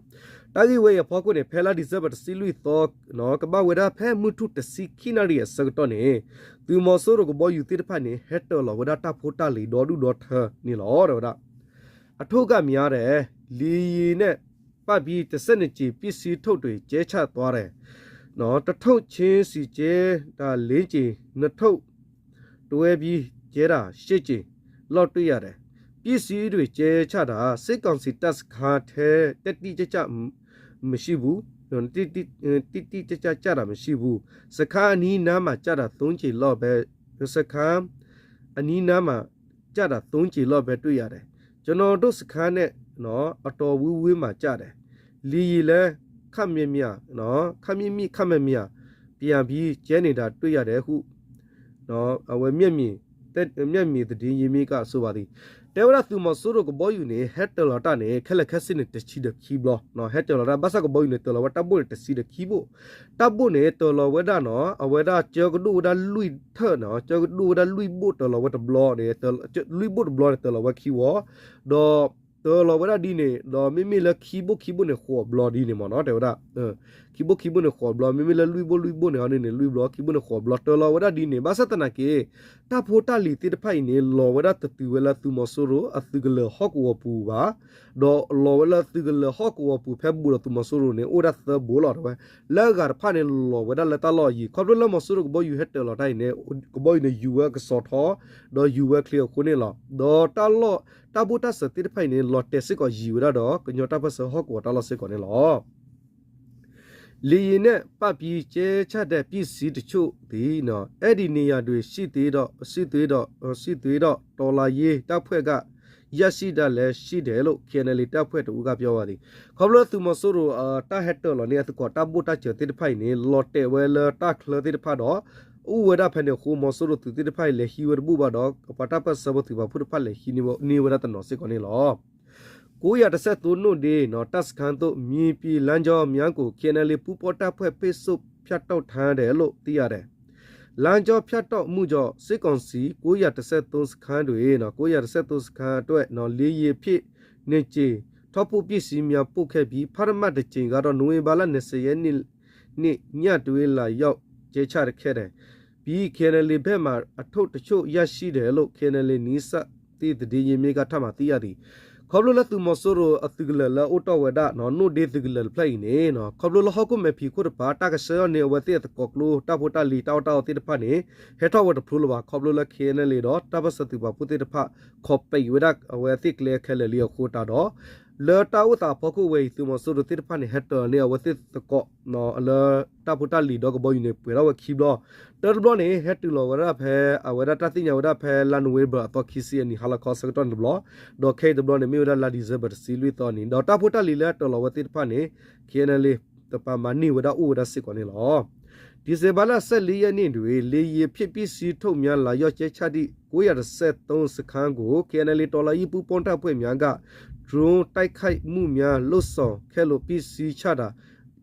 တၢ်ဂ့ၢ်ဝဲအံၤအဖီခိၣ်န့ၣ် ဖဲလါ December တဆံလွံၢ်သီ ကဘၣ်ဝဲဒၣ်ဖဲမုၢ်ထူၣ်တဆံခံနၣ်ရံၣ်အဆၢကတီၢ်န့ၣ် သုးမီၤစိရိၤကဘီယူၤသ့ၣ်တဖၣ်န့ၣ် ဟဲတၢၤလီၤဝဲဒၣ်တၢ်ဖိတၢ်လံၤဒီဒူၣ်ဒီထၢန့ၣ်လီၤ တဲဝဲဒၣ်. အထုတ်က များတယ်, လေယာဉ်နဲ့ ပတ်ပြီး တစ်ဆယ့်နှစ်ကြိမ် ပစ္စည်းထုတ်တွေ ကြဲချသွားတယ်. တစ်ထုပ်ချင်းစီ ကြဲတာ လေးကြိမ်, နှစ်ထုပ်တွဲပြီး ကြဲတာ ရှစ်ကြိမ်လောက် တွေ့ရတယ်. ပစ္စည်းတွေ ကြဲချတာ စစ်ကောင်စီတပ်စခန်းထဲ တိတိကျကျ မရှိဘူး, တိတိကျကျ ကျတာ မရှိဘူး. စခန်းအနီးနားမှာ ကျတာ သုံးကြိမ်လောက်ပဲ, စခန်း အနီးနားမှာ ကျတာ သုံးကြိမ်လောက်ပဲ တွေ့ရတယ်. ကျွန်တော်တို့စခန်းနဲ့ အတော်ဝေးဝေးမှာ ကျတယ်. လေယာဉ်လည်း ခပ်များများနော်, ခပ်မြင့်မြင့် ခပ်များများ ပြန်ပြီး ကြဲနေတာ တွေ့ရတယ်ဟု အဝဲ မျက်မြင် မျက်မြင်သတင်းရင်းမြစ်က ဆိုပါသည်. တဲဝဲဒၣ်သုးမီၤစိရိၤကဘီယူၤန့ၣ် ဟဲတၢၤလီၤတၢ်န့ၣ် ခဲလၢာ်ခဲဆ့န့ၣ် တဆံဒီးခံဘျီ, ဟဲတၢၤလီၤတၢ် ဘၣ်ဆၣ်ကဘီယူၤန့ၣ် တၢၤလီၤဝဲတၢ်ဘိၣ်န့ၣ် တဆံဒီးခံဘိၣ်. တၢ်ဘိၣ်န့ၣ် တၢၤလီၤဝဲဒၣ်နီၤ အဝဲဒၣ်ကၢကဒိၣ်ဝဲဒၣ်လွံၢ်ထၢၣ်နီၤ, ကၢကဒိၣ်ဝဲဒၣ်လွံၢ်ဘိၣ်တၢၤလီၤဝဲတဘျီန့ၣ်, လွံၢ်ဘိၣ်တဘျီန့ၣ် တၢၤလီၤဝဲခံဝီ, ဒီး တၢၤလီၤဝဲဒၣ်ဒ်န့ၣ် ဒီးမ့မ့ၢ်လၢခံဘိၣ်ခံဘိၣ်န့ၣ် ဃိးဘျီဒ်န့ၣ်မ့ၢ်နီၤ တဲဝဲဒၣ်. ခံဘိၣ်ခံဘိၣ်န့ၣ် ဃိးဘျီ, မ့မ့ၢ်လၢလွံၢ်ဘိၣ်လွံၢ်ဘိၣ်န့ၣ် အန့ၣ်န့ၣ် လွံၢ်ဘျီ, ခံဘိၣ်န့ၣ် ဃိးဘျီ, တၢၤလီၤဝဲဒၣ်ဒ်န့ၣ်. ဘၣ်ဆၣ်သနာ်က့ တၢ်ဖိတၢ်လံၤသ့ၣ်တဖၣ်အံၤန့ၣ် လီၤဝဲဒၣ်တတုၤဝဲလၢသုးမီၤစိရိၤအသုးကလၢၤဟီၣ်ကဝီၤပူၤဘၣ်, ဒီးလီၤဝဲလၢသုးကလၢၤဟီၣ်ကဝီၤပူၤ ဖဲဘူးဒီးသုးမီၤစိရိၤန့ၣ် အိၣ်ဝဲဒၣ်သၢဘိလီၤ တဲဝဲ. လၢအဂၤတဖၣ်န့ၣ် လီၤဝဲဒၣ်လၢတၢ်လီၢ်အယံၤ, ခီဖျိလၢမီၤစိရိၤကဘီယူၤဟဲတၢၤလီၤတၢ်အံၤန့ၣ် ကဘီယူၤန့ၣ် ယူၤဝဲကစီၤထီ, ဒီးယူၤဝဲချ့အဃိန့ၣ်လီၤ. ဒီးတၢ်လီၢ် တၢ်ဘိၣ်တၢ်စၢၤသ့ၣ်တဖၣ်အံၤန့ၣ် လီၤတဲာ်စ့ၢ်ကီးယံၤဝဲဒၣ်ဒီး ကညီတၢ်ပၢၢ်ဆၢဟီၣ်ကဝီၤတၢ်လီၢ်စ့ၢ်ကီးန့ၣ်လီၤ. လေယာဉ်နဲ့ ပတ်ပြီး ကြဲချတဲ့ ပစ္စည်းတချို့သည် အဲဒီနေရာတွင် ရှိသေးတော့ ရှိသေးတော့ ရှိသေးတော့ တော်လှန်ရေးတပ်ဖွဲ့က ရရှိတာလည်း ရှိတယ်လို့ KNLA တပ်ဖွဲ့တစ်ဦးက ပြောပါသည်. ခီဖျိသုးမီၤစိရိၤ တၢ်ဟဲတၢၤလီၤန့ၢ်အသကိးတၢ်ဘိၣ်တၢ်စၢၤသ့ၣ်တဖၣ်အံၤန့ၣ် လီၤတဲာ်ဝဲလၢတၢ်ချၢသ့ၣ်တဖၣ်ဒီး အိၣ်ဝဲဒၣ်ဖဲန့ၣ်အဃိ မီၤစိရိၤသုးသ့ၣ်တဖၣ်အံၤ လဲၤဟံးဝဲတဘူၣ်ဘၣ်ဒီး ပှၤတၢ်ပၢၢ်ဆၢဖိသုးပာ်ဖှိၣ်တဖၣ်လဲၤဟံးန့ၢ်ဝဲဒၣ်တနီၤစ့ၢ်ကီးန့ၣ်လီၤ. ကိုးရာတစ်ဆယ့်သုံး နိၣ်ဒ့ တပ်စခန်းသို့ မြေပြင်လမ်းကြောင်းများကို KNLA ပူးပေါင်းတပ်ဖွဲ့ ပိတ်ဆို့ဖြတ်တောက်ထားတယ်လို့ သိရတယ်. လမ်းကြောင်းဖြတ်တောက်မှုကြောင့် စစ်ကောင်စီ ကိုးရာတစ်ဆယ့်သုံး စခန်းတွင် ကိုးရာတစ်ဆယ့်သုံး စခန်းအတွက် လေယာဉ်ဖြင့် နှစ်ကြိမ် ထောက်ပို့ပစ္စည်းများ ပို့ခဲ့ပြီး ပထမတစ်ကြိမ်ကတော့ နိုဝင်ဘာလ နှစ်ဆယ့် ရက်နေ့ နေ့ညတွင် လာရောက် ကြဲချခဲ့တယ်. ပြီး KNLA ဘက်မှ အထုပ်တချို့ ရရှိတယ်လို့ KNLA နီးစပ်သည့် သတင်းရင်းမြစ်က ထပ်မံ သိရသည်. ခီဖျိလၢသုးမီၤစိရိၤအသုးကလၢၤလၢအအိၣ်တီၢ်ဝဲဒၣ် နိၣ်ဒ့သုးကလၢၤတဖျၢၣ်အံၤန့ၣ် ခီဖျိလၢဟီၣ်ခိၣ်မဲာ်ဖံးခိၣ်တပၤ တၢ်ကဆှၢအီၤန့ၢ်အဝဲသ့ၣ်အသကိးကျိ တၢ်ဖိတၢ်လံၤ တၢ်အီၣ်တၢ်အီသ့ၣ်တဖၣ်န့ၣ် ဟဲထီၣ်ဝဲတဖျိလၢၤဘၣ်. ခီဖျိလၢ KNLA ဒီး တၢ်ပၢၢ်ဆၢသုးပာ်ဖှိၣ်သ့ၣ်တဖၣ် ခိးပဲာ်ဝဲဒၣ်အဝဲသ့ၣ်ကျဲခဲလၢာ်လံအဃိသတးဒီး လၢတၢ်အိၣ်သးအဖီခိၣ်ဝဲအံၤ သုးမီၤစိရိၤသ့ၣ်တဖၣ်န့ၣ် ဟဲတၢၤန့ၢ်အဝဲသ့ၣ်သကိး လၢတၢ်ဖိတၢ်လံၤဒီးကဘီယူၤန့ၣ် ပှဲၤထီၣ်ဝဲခံဘျီ, တၢတဘျီန့ၣ် ဟဲတုၤလီၤဝဲဒၣ်ဖဲ အဝဲဒၣ်တၢ်သ့ၣ်ညါဝဲဒၣ်ဖဲလါ November အသီခံဆံအနံၤ ဟါလီၤခီဆၢကတီၢ်န့ၣ်တဘျီ, ဒီးခဲအံၤတဘျီန့ၣ် မ့ၢ်ဝဲဒၣ်လါ December တဆံလွံၢ်သီန့ၣ် ဒီးတၢ်ဖိတၢ်လံၤလၢဟဲတၢၤလီၤဝဲသ့ၣ်တဖၣ်န့ၣ် KNLA တပၤမၤန့ၢ်ဝဲဒၣ်အိၣ်ဝဲဒၣ်စ့ၢ်ကီးန့ၣ်လီၤ. ဒီစင်ဘာလ ဆယ့်လေးရက်နေ့တွင် လေယာဉ်ဖြင့် ပစ္စည်းထုတ်များ လာရောက် ကြဲချသည့် ကိုးရာတစ်ဆယ့်သုံး စခန်းကို KNLA တော်လှန်ရေးပူးပေါင်းတပ်ဖွဲ့များက drone တိုက်ခိုက်မှုများ လုပ်ဆောင်ခဲ့လို့ ပစ္စည်းချတ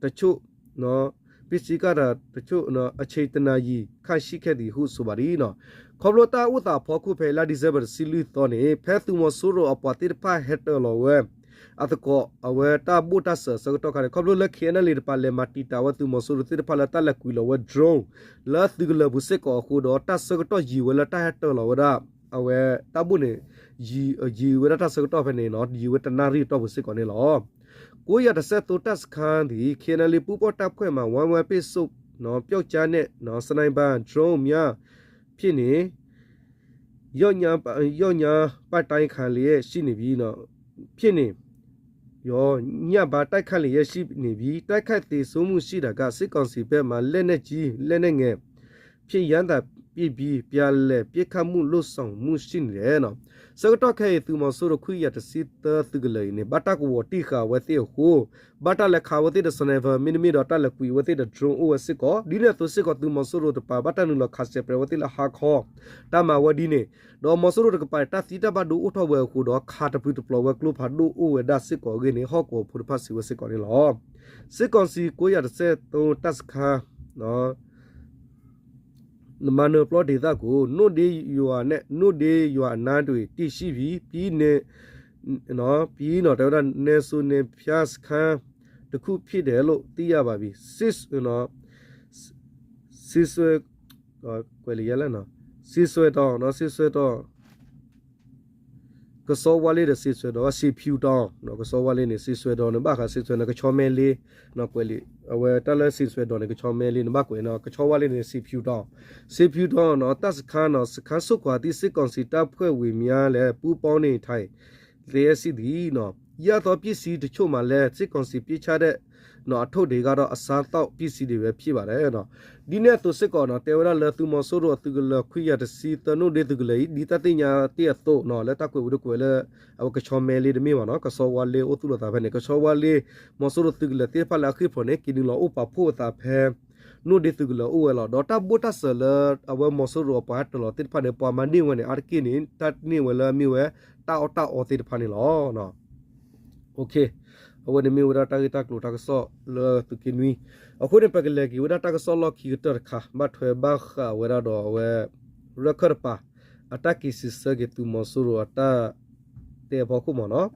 ာတချို့ ပစ္စည်းချတာတချို့ အချိန်တစ်နာရီခန့် ရှိခဲ့သည်ဟု ဆိုပါသည်. ခီဖျိတၢ်အိၣ်သးအဖီခိၣ်ဖဲလါ December တဆံလွံၢ်သီန့ၣ် ဖဲသုးမီၤစိရိၤအပှၤသ့ၣ်တဖၣ်ဟဲတၢၤလီၤဝဲ အသကိးအဝဲတၢ်ဘိၣ်တၢ်စၢၤအဆၢကတီၢ်ခါန့ၣ် ခီဖျိလၢ KNLA တပၤလဲၤမၤတံာ်တာ်ဝဲသုးမီၤစိရိၤသ့ၣ်တဖၣ်လၢတၢ်လဲၤကွံာ်လီၤဝဲ drone လၢသုးကလၢၤပူၤစ့ၢ်ကီးအဃိဒီး တၢ်ဆၢကတီၢ်ယံာ်ဝဲလၢတၢ်ဟဲတၢၤလီၤဝဲဒၣ် အဝဲတၢ်ဘိၣ်န့ၣ် ယံာ်ဝဲဒၣ်တၢ်ဆၢကတီၢ်ဖဲန့ၣ်နီၤ ယံာ်ဝဲတနၣ်ရံၣ်အတီၢ်ပူၤစ့ၢ်ကီးန့ၣ်လီၤ. ကိုးရာတစ်ဆယ့်သုံး တပ်စခန်းသည် KNLA ပူးပေါင်းတပ်ဖွဲ့မှ ဝမ်းဝမ်းပိတ်ဆို့ ပျောက်ကျားနဲ့ sniper drone များဖြင့် ရော့ညါ ရော့ညါ ပတ်တိုင်းခံလျက်ရှိနေပြီ ဖြစ်နေ ရော့ညါ ပတ်တိုင်းခံလျက်ရှိနေပြီ တိုက်ခိုက်သေဆုံးမှုရှိတာက စစ်ကောင်စီဘက်မှ လက်နက်ကြီး လက်နက်ငယ်ဖြင့် ရမ်းသမ်း ပစ်ပြီး ပြန်လည်ပစ်ခတ်မှု လုပ်ဆောင်မှု ရှိနေတယ် ဆၢကတီၢ်ခဲအံၤ သုးမီၤစိရိၤခွံကယၤတဆံသၢသုးကလၢၤအံၤန့ၣ် ဘၣ်တၢ်ကဝီၤတံၢ်ဃာ်အဝဲသ့ၣ်အဃိ ဘၣ်တၢ်လဲၤခးအဝဲသ့ၣ်ဒီး sniper မ့တမ့ၢ်ဒီးတၢ်လဲၤကွံာ်အဝဲသ့ၣ်ဒီး drone အိၣ်ဝဲစ့ၢ်ကီး ဒ်န့ၣ်အသိးစ့ၢ်ကီး သုးမီၤစိရိၤတကပၤ ဘၣ်တၢ်နုာ်လီၤခးစဲးပြဲးအဝဲသ့ၣ်လၢဟါခီ တၢ်မၤဝဲဒ်န့ၣ် ဒီးမီၤစိရိၤတကပၤ တၢ်သံတၢ်ဘၣ်ဒိအိၣ်ထီၣ်ဝဲအဃိဒီး ခးတပျုာ်တပျီၤဝဲကျိဖးဒိၣ်အိၣ်ဝဲဒၣ်စ့ၢ်ကီးအဂ့ၢ်န့ၣ် ဟီၣ်ကဝီၤဖိတဖၣ်စံးဝဲစ့ၢ်ကီးန့ၣ်လီၤ. စစ်ကောင်စီ ကိုးရာတစ်ဆယ့်သုံး တပ်စခန်း မဏိပျော်ဒေသကို မြို့ဒေးရွာနဲ့ မြို့ဒေးရွာအနားတွင် တည်ရှိပြီး ပြည်နယ် ပြည်နော် တဲဝဲဒၣ် နယ်မြေစိုးမိုးရေးစခန်းတစ်ခု ဖြစ်တယ်လို့ သိရပါတယ်. စစ် စစ်စွဲ ကွဲးလီၤယဲလဲၣ် စစ်စွဲတောင် စစ်စွဲတောင် ကဆီဝါလ့ဒီး စစ်စွဲတောင် စစ်ဖျိတောင် ကဆီဝါလ့န့ၣ် စစ်စွဲတောင် နဘၣ်ဃး စစ်စွဲ န့ၣ် ကဆီမဲလ့ ကွဲးလံာ် အဝဲတၢ်လၢ စစ်စွဲတောင် န့ၣ် ကဆီမဲလ့ နဘၣ်ကွဲးနီၤ ကဆီဝါလ့န့ၣ် စစ်ဖျိတောင် စစ်ဖျိတောင် တပ်စခန်း စခန်းစွန့်ခွာသည့် စစ်ကောင်စီတပ်ဖွဲ့ဝင်များလည်း ပူးပေါင်းနေထိုင်လျက်ရှိသည် နီၤ ရသော်ပစ္စည်းတချို့မှာလည်း စစ်ကောင်စီပစ်ချတဲ့ နီၤ အထုပ်တွေကတော့ အစားသောက်ပစ္စည်းတွေပဲ ဖြစ်ပါတယ် နီၤ ဒ်န့ၣ်အသိးစ့ၢ်ကီးနီၤ တဲဝဲဒၣ်လၢသုးမီၤစိရိၤအသုးကလၢၤ ခွံကယၤတဆံသၢ နိၣ်ဒ့သုးကလၢၤအံၤ ဒ်တၢ်သ့ၣ်ညါသ့ၣ်အသိးနီၤ လၢတၢ်ကွဲးဝဲတကွဲးလၢ အဝဲကဆီမဲလ့တမ့ၢ်ဘၣ်နီၤ ကဆီဝါလ့အိၣ်သူၣ်လီၤသးဖဲန့ၣ် ကဆီဝါလ့ မီၤစိရိၤသုးကလၢၤသ့ၣ်တဖၣ်လၢအဃ့ၢ်ဖီၣ်န့ၣ် က့ၤနုာ်လီၤအိၣ်ပာ်ဖှိၣ်အသးဖဲ နိၣ်ဒ့သုးကလၢၤအိၣ်ဝဲလီၤ ဒီးတၢ်ဘိၣ်တၢ်စၢၤလၢ အဝဲမီၤစိရိၤအပှၤဟဲတၢၤလီၤသ့ၣ်တဖၣ်န့ၣ် ပှၤမၤန့ၢ်ဝဲန့ၣ် အါတက့ၢ်န့ၣ် တၢ်န့ၢ်ဝဲလၢအမ့ၢ်ဝဲ တၢ်အီၣ်တၢ်အီသ့ၣ်တဖၣ်န့ၣ်လီၤ အဝဲန့ၣ်မ့ၢ်ဝဲဒၣ်တၢ်ဂ့ၢ်တၢ်ကျိၤတၢ်ကစီၣ်လၢသုးက့နွံ အဃိန့ၣ် ပကလဲၤက့ၤဝဲဒၣ်တၢ်ကစီၣ်လီၢ်ခံကတၢၢ်တခါ ဘၣ်ထွဲဘၣ်ဃးဝဲဒၣ်ဒီးအဝဲ ရၢၢ်ခၢၣ်တပၤ အတၢ်က့ၤစံးဆၢက့ၤသုးမီၤစိရိၤအတၢ်တဲအဖီခိၣ်မ့ၢ်နီၤ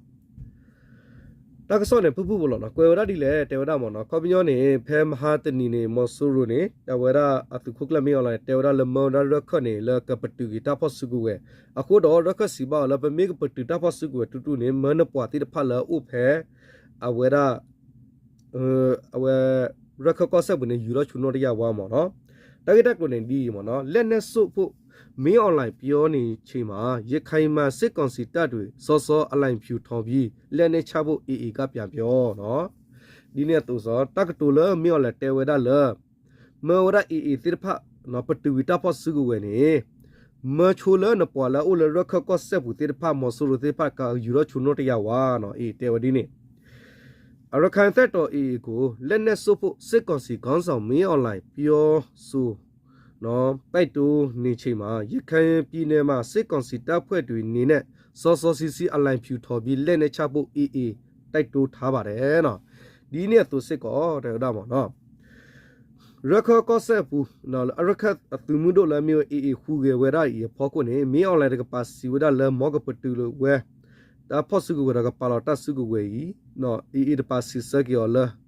တၢ်ကစီၣ်န့ၣ် ဖုၣ်ဖုၣ်ဖိလီၤနီၤ ကွဲးဝဲဒၣ်ဒ်လဲၣ် တဲဝဲဒၣ်မ့ၢ်နီၤ ခီပညီန့ၣ် ဖဲမဟါတနံၤန့ၣ် မီၤစိရိၤန့ၣ် အဝဲဒၣ်အသုးခိၣ်ကျၢၢ်မ့ၢ်အီၤလီၤ တဲဝဲဒၣ်လၢမၢဝဲဒၣ်ရၢၢ်ခၢၣ်န့ၣ် လၢကပတုာ်က့ၤတၢ်ဖီၣ်စုကဝဲၤ အဃိဒီးရၢၢ်ခၢၣ်စံးဘၣ်အီၤလၢ ပမ့ၢ်ကပတုာ်တၢ်ဖီၣ်စုကဝဲၤတူၢ်တူၢ်န့ၣ် မၢနပှၤသ့ၣ်တဖၣ်လၢအအိၣ်ဖဲ အဝဲဒၣ် အဝဲ ရၢၢ်ခၢၣ်ကီၢ်စဲၣ်ပူၤန့ၣ် ယူၤထီၣ်ဆိနီၣ်တယၢ်ဝါမ့ၢ်နီၤ တၢ်ဂ့ၢ်တၢ်ကျိၤန့ၣ်ဒ်အံၤမ့ၢ်နီၤ လက်နက်စွန့်ဖို့ မင်းအောင်လှိုင်ပြောနေချိန်မှာ ရခိုင်မှာ စစ်ကောင်စီတပ်တွေ စောစောအလံဖြူထောင်ပြီး လက်နက်ချဖို့ AA ကပြန်ပြော နီၤ ဒ်န့ၣ်အသိးစ့ၢ် တၢ်ကတိၤလၢမင်းအောင်လှိုင်တဲဝဲဒၣ်လၢ မၢဝဲဒၣ် AA သ့ၣ်တဖၣ် ပတုာ်ကွံာ်တၢ်ဖီၣ်စုကဝဲၤန့ၣ် မၢဆိလၢနပှၤလၢအအိၣ်လၢရၢၢ်ခၢၣ်ကီၢ်စဲၣ်ပူၤသ့ၣ်တဖၣ် မီၤစိရိၤသ့ၣ်တဖၣ် ကယူၤထီၣ်ဆိနီၣ်တယၢ်ဝါနီၤ AA တဲဝဲဒ်န့ၣ် ရခိုင်တပ်တော် AA ကို လက်နက်စွန့်ဖို့ စစ်ကောင်စီခေါင်းဆောင် မင်းအောင်လှိုင် ပြောဆို နော် တိုက်တွန်းနေချိန်မှာ ရခိုင်ပြည်နယ်မှာ စစ်ကောင်စီတပ်ဖွဲ့တွေအနေနဲ့ စောစောစီးစီး အလံဖြူထောင်ပြီး လက်နက်ချဖို့ AA တိုက်တွန်းထားပါတယ် နီၤ ဒ်န့ၣ်အသိးစ့ၢ်ကီး တဲဝဲဒၣ်မ့ၢ်နီၤ ရၢၢ်ခၢၣ်ကီၢ်စဲၣ်အပူၤ ရၢၢ်ခၢၣ်အသုးမုၢ်ဒိၣ်လၢအမ့ၢ်ဝဲ AA ဟူးဂဲၤဝဲဒၣ်အံၤအဖီခိၣ်န့ၣ် မင်းအောင်လှိုင် တကပၤစံးဝဲဒၣ်လၢ မ်ကပတုာ်လီၤဝဲ တၢ်ဖီၣ်စုကဝဲၤဒီးကပာ်လီၤတၢ်စုကဝဲၤအံၤ AA တပၤစံးဆၢက့ၤအီၤလၢ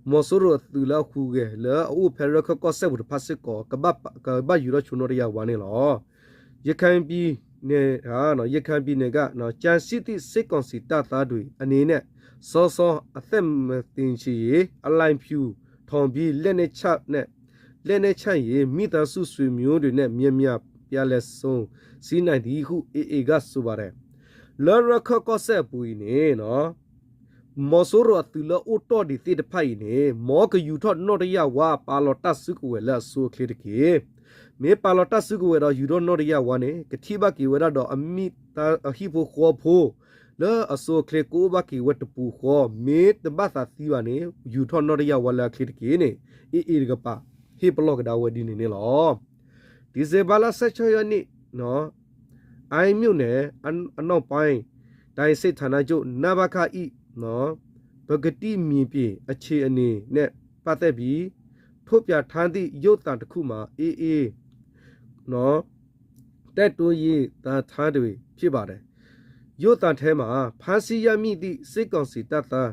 မီၤစိရိၤအသုးလၢအဟူးဂဲၤလၢအအိၣ်ဖဲရၢၢ်ခၢၣ်ကီၢ်စဲၣ်ပူၤတဖၣ်စ့ၢ်ကီး ကဘၣ်ယူၤထီၣ်ဆိနီၣ်တယၢ်ဝါန့ၣ်လီၤ ရခိုင်ပြည်နယ် ရခိုင်ပြည်နယ်က ကျန်ရှိသည့် စစ်ကောင်စီတပ်သားတွေအနေနဲ့ စောစောအသက်မသေချင်ရင် အလံဖြူထောင်ပြီး လက်နက်ချနဲ့ လက်နက်ချရင် မိသားစုဆွေမျိုးတွေနဲ့ မြန်မြန်ပြန်လည်ဆုံဆည်းနိုင်သည်ဟု AA ကဆိုပါတယ် လၢရၢၢ်ခၢၣ်ကီၢ်စဲၣ်အပူၤအံၤန့ၣ် မီၤစိရိၤအသုးလၢအိၣ်တီၢ်ဒံးသ့ၣ်တဖၣ်အံၤန့ၣ် မ်ကယူၤထီၣ်နီၣ်တယၢ်ဝါ ပာ်လီၤတၢ်စုကဝဲၤလၢအဆိအချ့တက့ၢ် မ့ၢ်ပာ်လီၤတၢ်စုကဝဲၤဒီးယူၤထီၣ်နီၣ်တယၢ်ဝါန့ၣ် ကထံၣ်ဘၣ်က့ၤဝဲဒၣ်ဒီးအမိၢ်အဟံၣ်ဖိဃီဖိ လၢအဆိအချ့ကအိၣ်ဘၣ်က့ၤဝဲတပူၤဃီ မ့ၢ်တဘၣ်သးသံဘၣ်န့ၣ် ယူၤထီၣ်နီၣ်တယၢ်ဝါလၢအချ့တက့ၢ်န့ၣ် AA တကပၤ ဟ့ၣ်ပလီၢ်ကဒါဝဲဒ်န့ၣ်န့ၣ်လီၤ ဒီဇင်ဘာလ ဆယ့်ခြောက်ရက်နေ့ အမ်းမြို့နယ်အနောက်ပိုင်း တိုင်းစစ်ဌာနချုပ် နပခ ၏ ပကတိမြေပြင်အခြေအနေနဲ့ပတ်သက်ပြီး ထုတ်ပြန်ထားသည့်ရုပ်သံတစ်ခုမှာ AA တပ်တွင်းရေးသားထားတွေဖြစ်ပါတယ်။ ရုပ်သံထဲမှာ ဖမ်းဆီးရမိသည့် စစ်ကောင်စီတပ်သား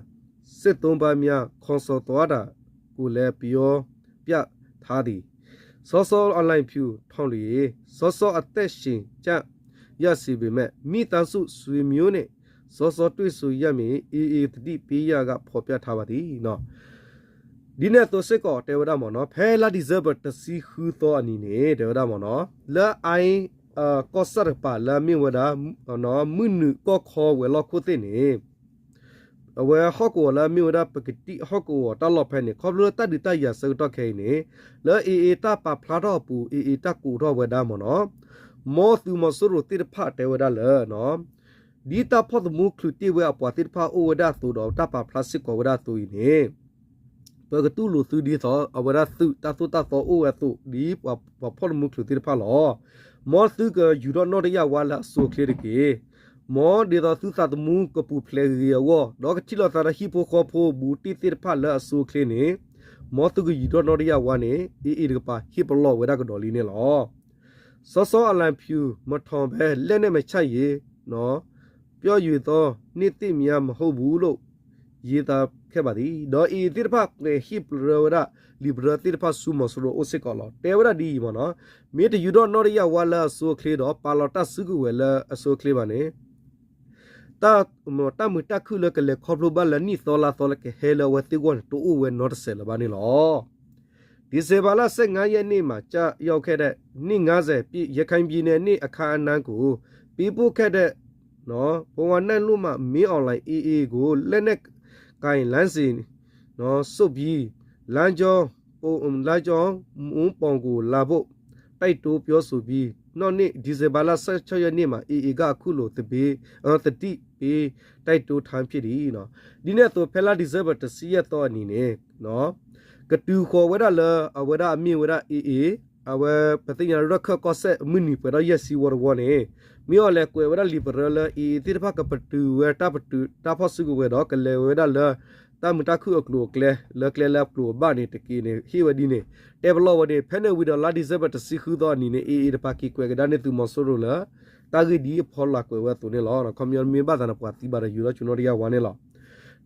စစ်သုံ့ပန်းများ ခေါ်ဆောင်သွားတာကိုလည်း ပြောပြထားသည်။ စောစောအလံဖြူထောင်လျှင် စောစောအသက်ရှင်ရစေပေမဲ့ မိသားစုဆွေမျိုးနဲ့ စောစောတွေ့ဆုံရမည် AA သတိပေးရာက ဖော်ပြထားပါသည် ဒ်န့ၣ်အသိးစ့ၢ်ကီး တဲဝဲဒၣ်မ့ၢ်နီၤ ဖဲလါ December တဆံဃုသီအနံၤန့ၣ် တဲဝဲဒၣ်မ့ၢ်နီၤ လၢအအံၤ ကီၢ်စဲၣ်တကပၤလၢအမ့ၢ်ဝဲဒၣ် မုၢ်နုာ်ကီၢ်ခီဝဲၤလီၢ်ခိၣ်သ့ၣ်န့ၣ် အဝဲဟီၣ်ကဝီၤလၢအမ့ၢ်ဝဲဒၣ် ပကတံၢ်ဟီၣ်ကဝီၤတၢ်လီၢ်ဖဲန့ၣ် ခီဖျိလၢတၢ်ဒုးတၢ်ယၤဆၢကတီၢ်ခဲအံၤန့ၣ် လၢ AA တၢ်ပာ်ဖျါထီၣ်အပူၤ AA တၢ်ကိးထီၣ်ဝဲဒၣ်မ့ၢ်နီၤ, မ်သုးမီၤစိရိၤသ့ၣ်တဖၣ်တဲဝဲဒၣ်လၢ ဒ်တၢ်ဖီၣ်သမူချုးတ့ၢ်ဝဲအပှၤသ့ၣ်တဖၣ်အိၣ်ဝဲဒၣ်အသိးဒီး တၢ်ပာ်ဖျါစ့ၢ်ကီးဝဲဒၣ်အသိးအံၤန့ၣ် ပကတူၢ်လိာ်သုဒ်သိး အဝဲဒၣ်သုးတၢ်သိၣ်တၢ်သီအိၣ်ဝဲအသိး ဒ်ပှၤဖီၣ်သမူချုးသ့ၣ်တဖၣ်လီၤ. မ်သုကယူၤထီၣ်နီၣ်တယၢ်ဝါလၢအစိအချ့တက့ၢ်. မ်ဒ်သိးသုသးသမူကပူၤဖျဲးဂ့ၤဂ့ၤအဂီၢ် ဒီးကထံၣ်လိာ်သးဒီးဟံၣ်ဖိဃီဖိဘူးတံၢ်သ့ၣ်တဖၣ်လၢအစိအချ့န့ၣ် မ်သုကယူၤထီၣ်နီၣ်တယၢ်ဝါန့ၣ် AA တကပၤဟ့ၣ်ပလီၢ်ဝဲဒၣ်ကဒီးလံန့ၣ်လီၤ. စီၤစီအလံဖြူ မထောင်ပဲ လက်နက်မချရေး ပြောယူသော နှစ်သစ်များမဟုတ်ဘူးလို့ ရေးသားခဲ့ပါသည် ဒီး AA သ့ၣ်တဖၣ်ကွဲးဟ့ၣ်ပရၢဝဲဒၣ် လံာ်ပရၢသ့ၣ်တဖၣ်ကွဲးဟ့ၣ်ပရၢဝဲဒၣ်လံာ်ပရၢသ့ၣ်တဖၣ်ဆူမီၤစိရိၤအိၣ်စ့ၢ်ကီးလီၤ. တဲဝဲဒၣ်ဒ်အံၤမ့ၢ်နီၤ, မ့ၢ်တယူၤထီၣ်နီၣ်တယၢ်ဝါလၢအစိအချ့ဒီး ပာ်လီၤတၢ်စုကဝဲၤလၢအစိအချ့ဘၣ်န့ၣ် တၢ်မုာ်တၢ်ခုၣ်လၢကလဲၤခီဖျိဘၣ်လၢနံၣ်သီလါသီလၢကဟဲလၢအဝဲသ့ၣ်ဂီၢ်န့ၣ် တအိၣ်ဝဲနီတစဲးလၢၤဘၣ်န့ၣ်လီၤ. ဒီဇင်ဘာလ ဆယ့်ငါးရက်နေ့မှာ ကျရောက်ခဲ့တဲ့ နှစ်ငါးဆယ်ပြည့် ရခိုင်ပြည်နယ်နေ့ အခမ်းအနားကို ပေးပို့ခဲ့တဲ့ ဗဝနၢ်လိၣ်မး မင်းအောင်လှိုင် AA ကို လက်နက်ကိုင်လမ်းစဉ် စွန့်ပြီး လမ်းကြောင်း လမ်းကြောင်းမှန်ပေါ်ကိုလာဖို့ တိုက်တွန်းပြောဆိုပြီး နောက်နေ့ ဒီဇင်ဘာလ ဆယ့်ခြောက်ရက်နေ့မှာ AA က အခုလို သတိပေး တိုက်တွန်းတာဖြစ်သည်. ဒ်န့ၣ်အသိး ဖဲလါ December တဆံယဲၢ်သီအနံၤန့ၣ် ကတုၤဃီၤဝဲဒၣ်လၢ အဝဲဒၣ်အမ့ၢ်ဝဲဒၣ် AA အဝဲပသ့ၣ်ညါ ရခၢၣ်ကီၢ်စဲၣ်မုၢ်နံၤပှဲၤထီၣ်ယဲၢ်ဆံဝီတဝီန့ၣ် မ့ၢ်အီၤလဲၤကွဲးဝဲဒၣ်လံာ်ပရၢလၢ AA သ့ၣ်တဖၣ်ကပတုာ်ဝဲတၢ်ပတုာ်တၢ်ဖီၣ်စုကဝဲၤဒီး ကလဲၤဝဲဒၣ်လၢ တၢ်မုာ်တၢ်ခုၣ်အကျိၤအကျဲ လၢကျဲလၢအကျိၤအဘၣ်န့ၣ်တက့ၢ်န့ၣ် ဟ့ၣ်ဝဲဒ်န့ၣ် တဲပလီၢ်ဝဲန့ၣ် ဖဲန့ၣ်ဝံၤဒီးလါ December တဆံဃုသီအနံၤန့ၣ် AA တပၤက့ၤကွဲးကဒါန့ၢ်သုးမီၤစိရိၤလၢ တၢ်ဂ့ၢ်ဒ်အဖီလာ်ကွဲးဝဲအသိးန့ၣ်လီၤ. ခီပညီမ့ၢ်ဘၣ်သးန့ၣ် ပှၤသံဘၣ်ဒီးယူၤထီၣ်ဆူနီၣ်တယၢ်ဝါန့ၣ်လီၤ.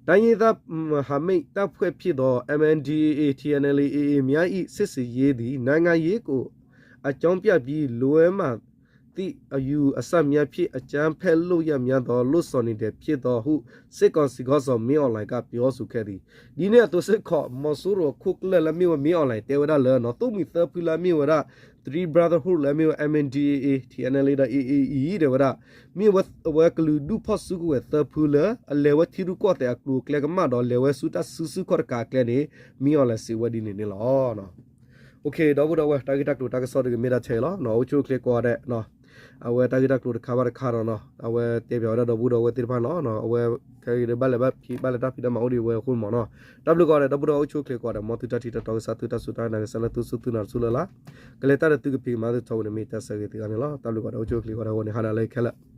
တိုင်းရင်းသားမဟာမိတ်တပ်ဖွဲ့ဖြစ်သော MNDAA TNLA AA များ၏ စစ်ဆင်ရေးသည် နိုင်ငံရေးကို အကြောင်းပြပြီး လိုအပ်မှ သည့်အယူအဆများဖြင့် အကြမ်းဖက်လုပ်ရပ်များသော လုပ်ဆောင်နေတယ်ဖြစ်သောဟု စစ်ကောင်စီခေါင်းဆောင် မင်းအောင်လှိုင်က ပြောဆိုခဲ့သည်. ဒ်န့ၣ်အသိးစ့ၢ်ကီး မီၤစိရိၤအခိၣ်ကျၢၢ်လၢမ့ၢ်ဝဲ မင်းအောင်လှိုင် တဲဝဲဒၣ်လၢ နီၢ်သိမုၣ်သၢဖုလၢအမ့ၢ်ဝဲဒၣ် Three Brotherhood လၢအမ့ၢ်ဝဲ MNDAA TNLA ဒီး AA အံၤ တဲဝဲဒၣ် မ့ၢ်ဝဲအဝဲကလုာ်ဒူၣ်ဖီၣ်စုကဝဲၤသၢဖုလၢ အလဲၤဝဲထံရူၢ်ကီၢ်သဲးအကျိၤအကျဲကမၣ်ဒီး လဲၤဝဲဆူတၢ်စုဆူၣ်ခီၣ်တကးအကျဲန့ၣ် မင်းအောင်လှိုင် စံးဝဲဒ်န့ၣ်န့ၣ်လီၤ. ဒီပုၢ်ဒီဝဲၢ် တၢ်ဂ့ၢ်တၢ်ကျိၤတၢ်ကစီၣ်တဂ့ၤ မ့ၢ်ဒၣ်ထဲအံၤလီၤ. အိၣ်ဆူၣ်အိၣ်ချ့ကိးဂၤဒဲး အဝဲတၢ်ဂ့ၢ်တၢ်ကျိၤတခါဘၣ်တခါဒီး အဝဲတဲပၠးဝဲဒၣ်ဒီပုၢ်ဒီဝဲၢ်သ့ၣ်တဖၣ်န့ၣ်လီၤ. အဝဲခဲအံၤဒီးဘၣ်လဲၤဘၣ်ဖံးဘၣ်လဲၤတၢ်ဖံးတၢ်မၤအိၣ်ဒံးဝဲအဃိန့ၣ်မ့ၢ်နီၤ. တၢ်ဘျုးကိးဂၤဒဲး ဒီပုၢ်ဒီဝဲၢ် အိၣ်ဆူၣ်အိၣ်ချ့ကိးဂၤဒဲး မ်သုတၢ်ထံၣ်တၢ်တီကစၢ်သုတၢ်စူၢ်တၢ်နာ်ကစၢ်လၢသုစူၢ်သုနာ်တစူၢ်လၢ်လၢ် ကလဲၤတၢ်ဒီးသုကဖံးကမၤသုထီဘိန့ၣ် မ့ၢ်တၢ်ဆၢဂ့ၤသုဂၤန့ၣ်လီၤ. တၢ်ဘျုးကိးဂၤဒဲး အိၣ်ဆူၣ်အိၣ်ချ့ကိးဂၤဒဲး ဂီၤန့ၣ်ဟါနၤလၢခဲလၢာ်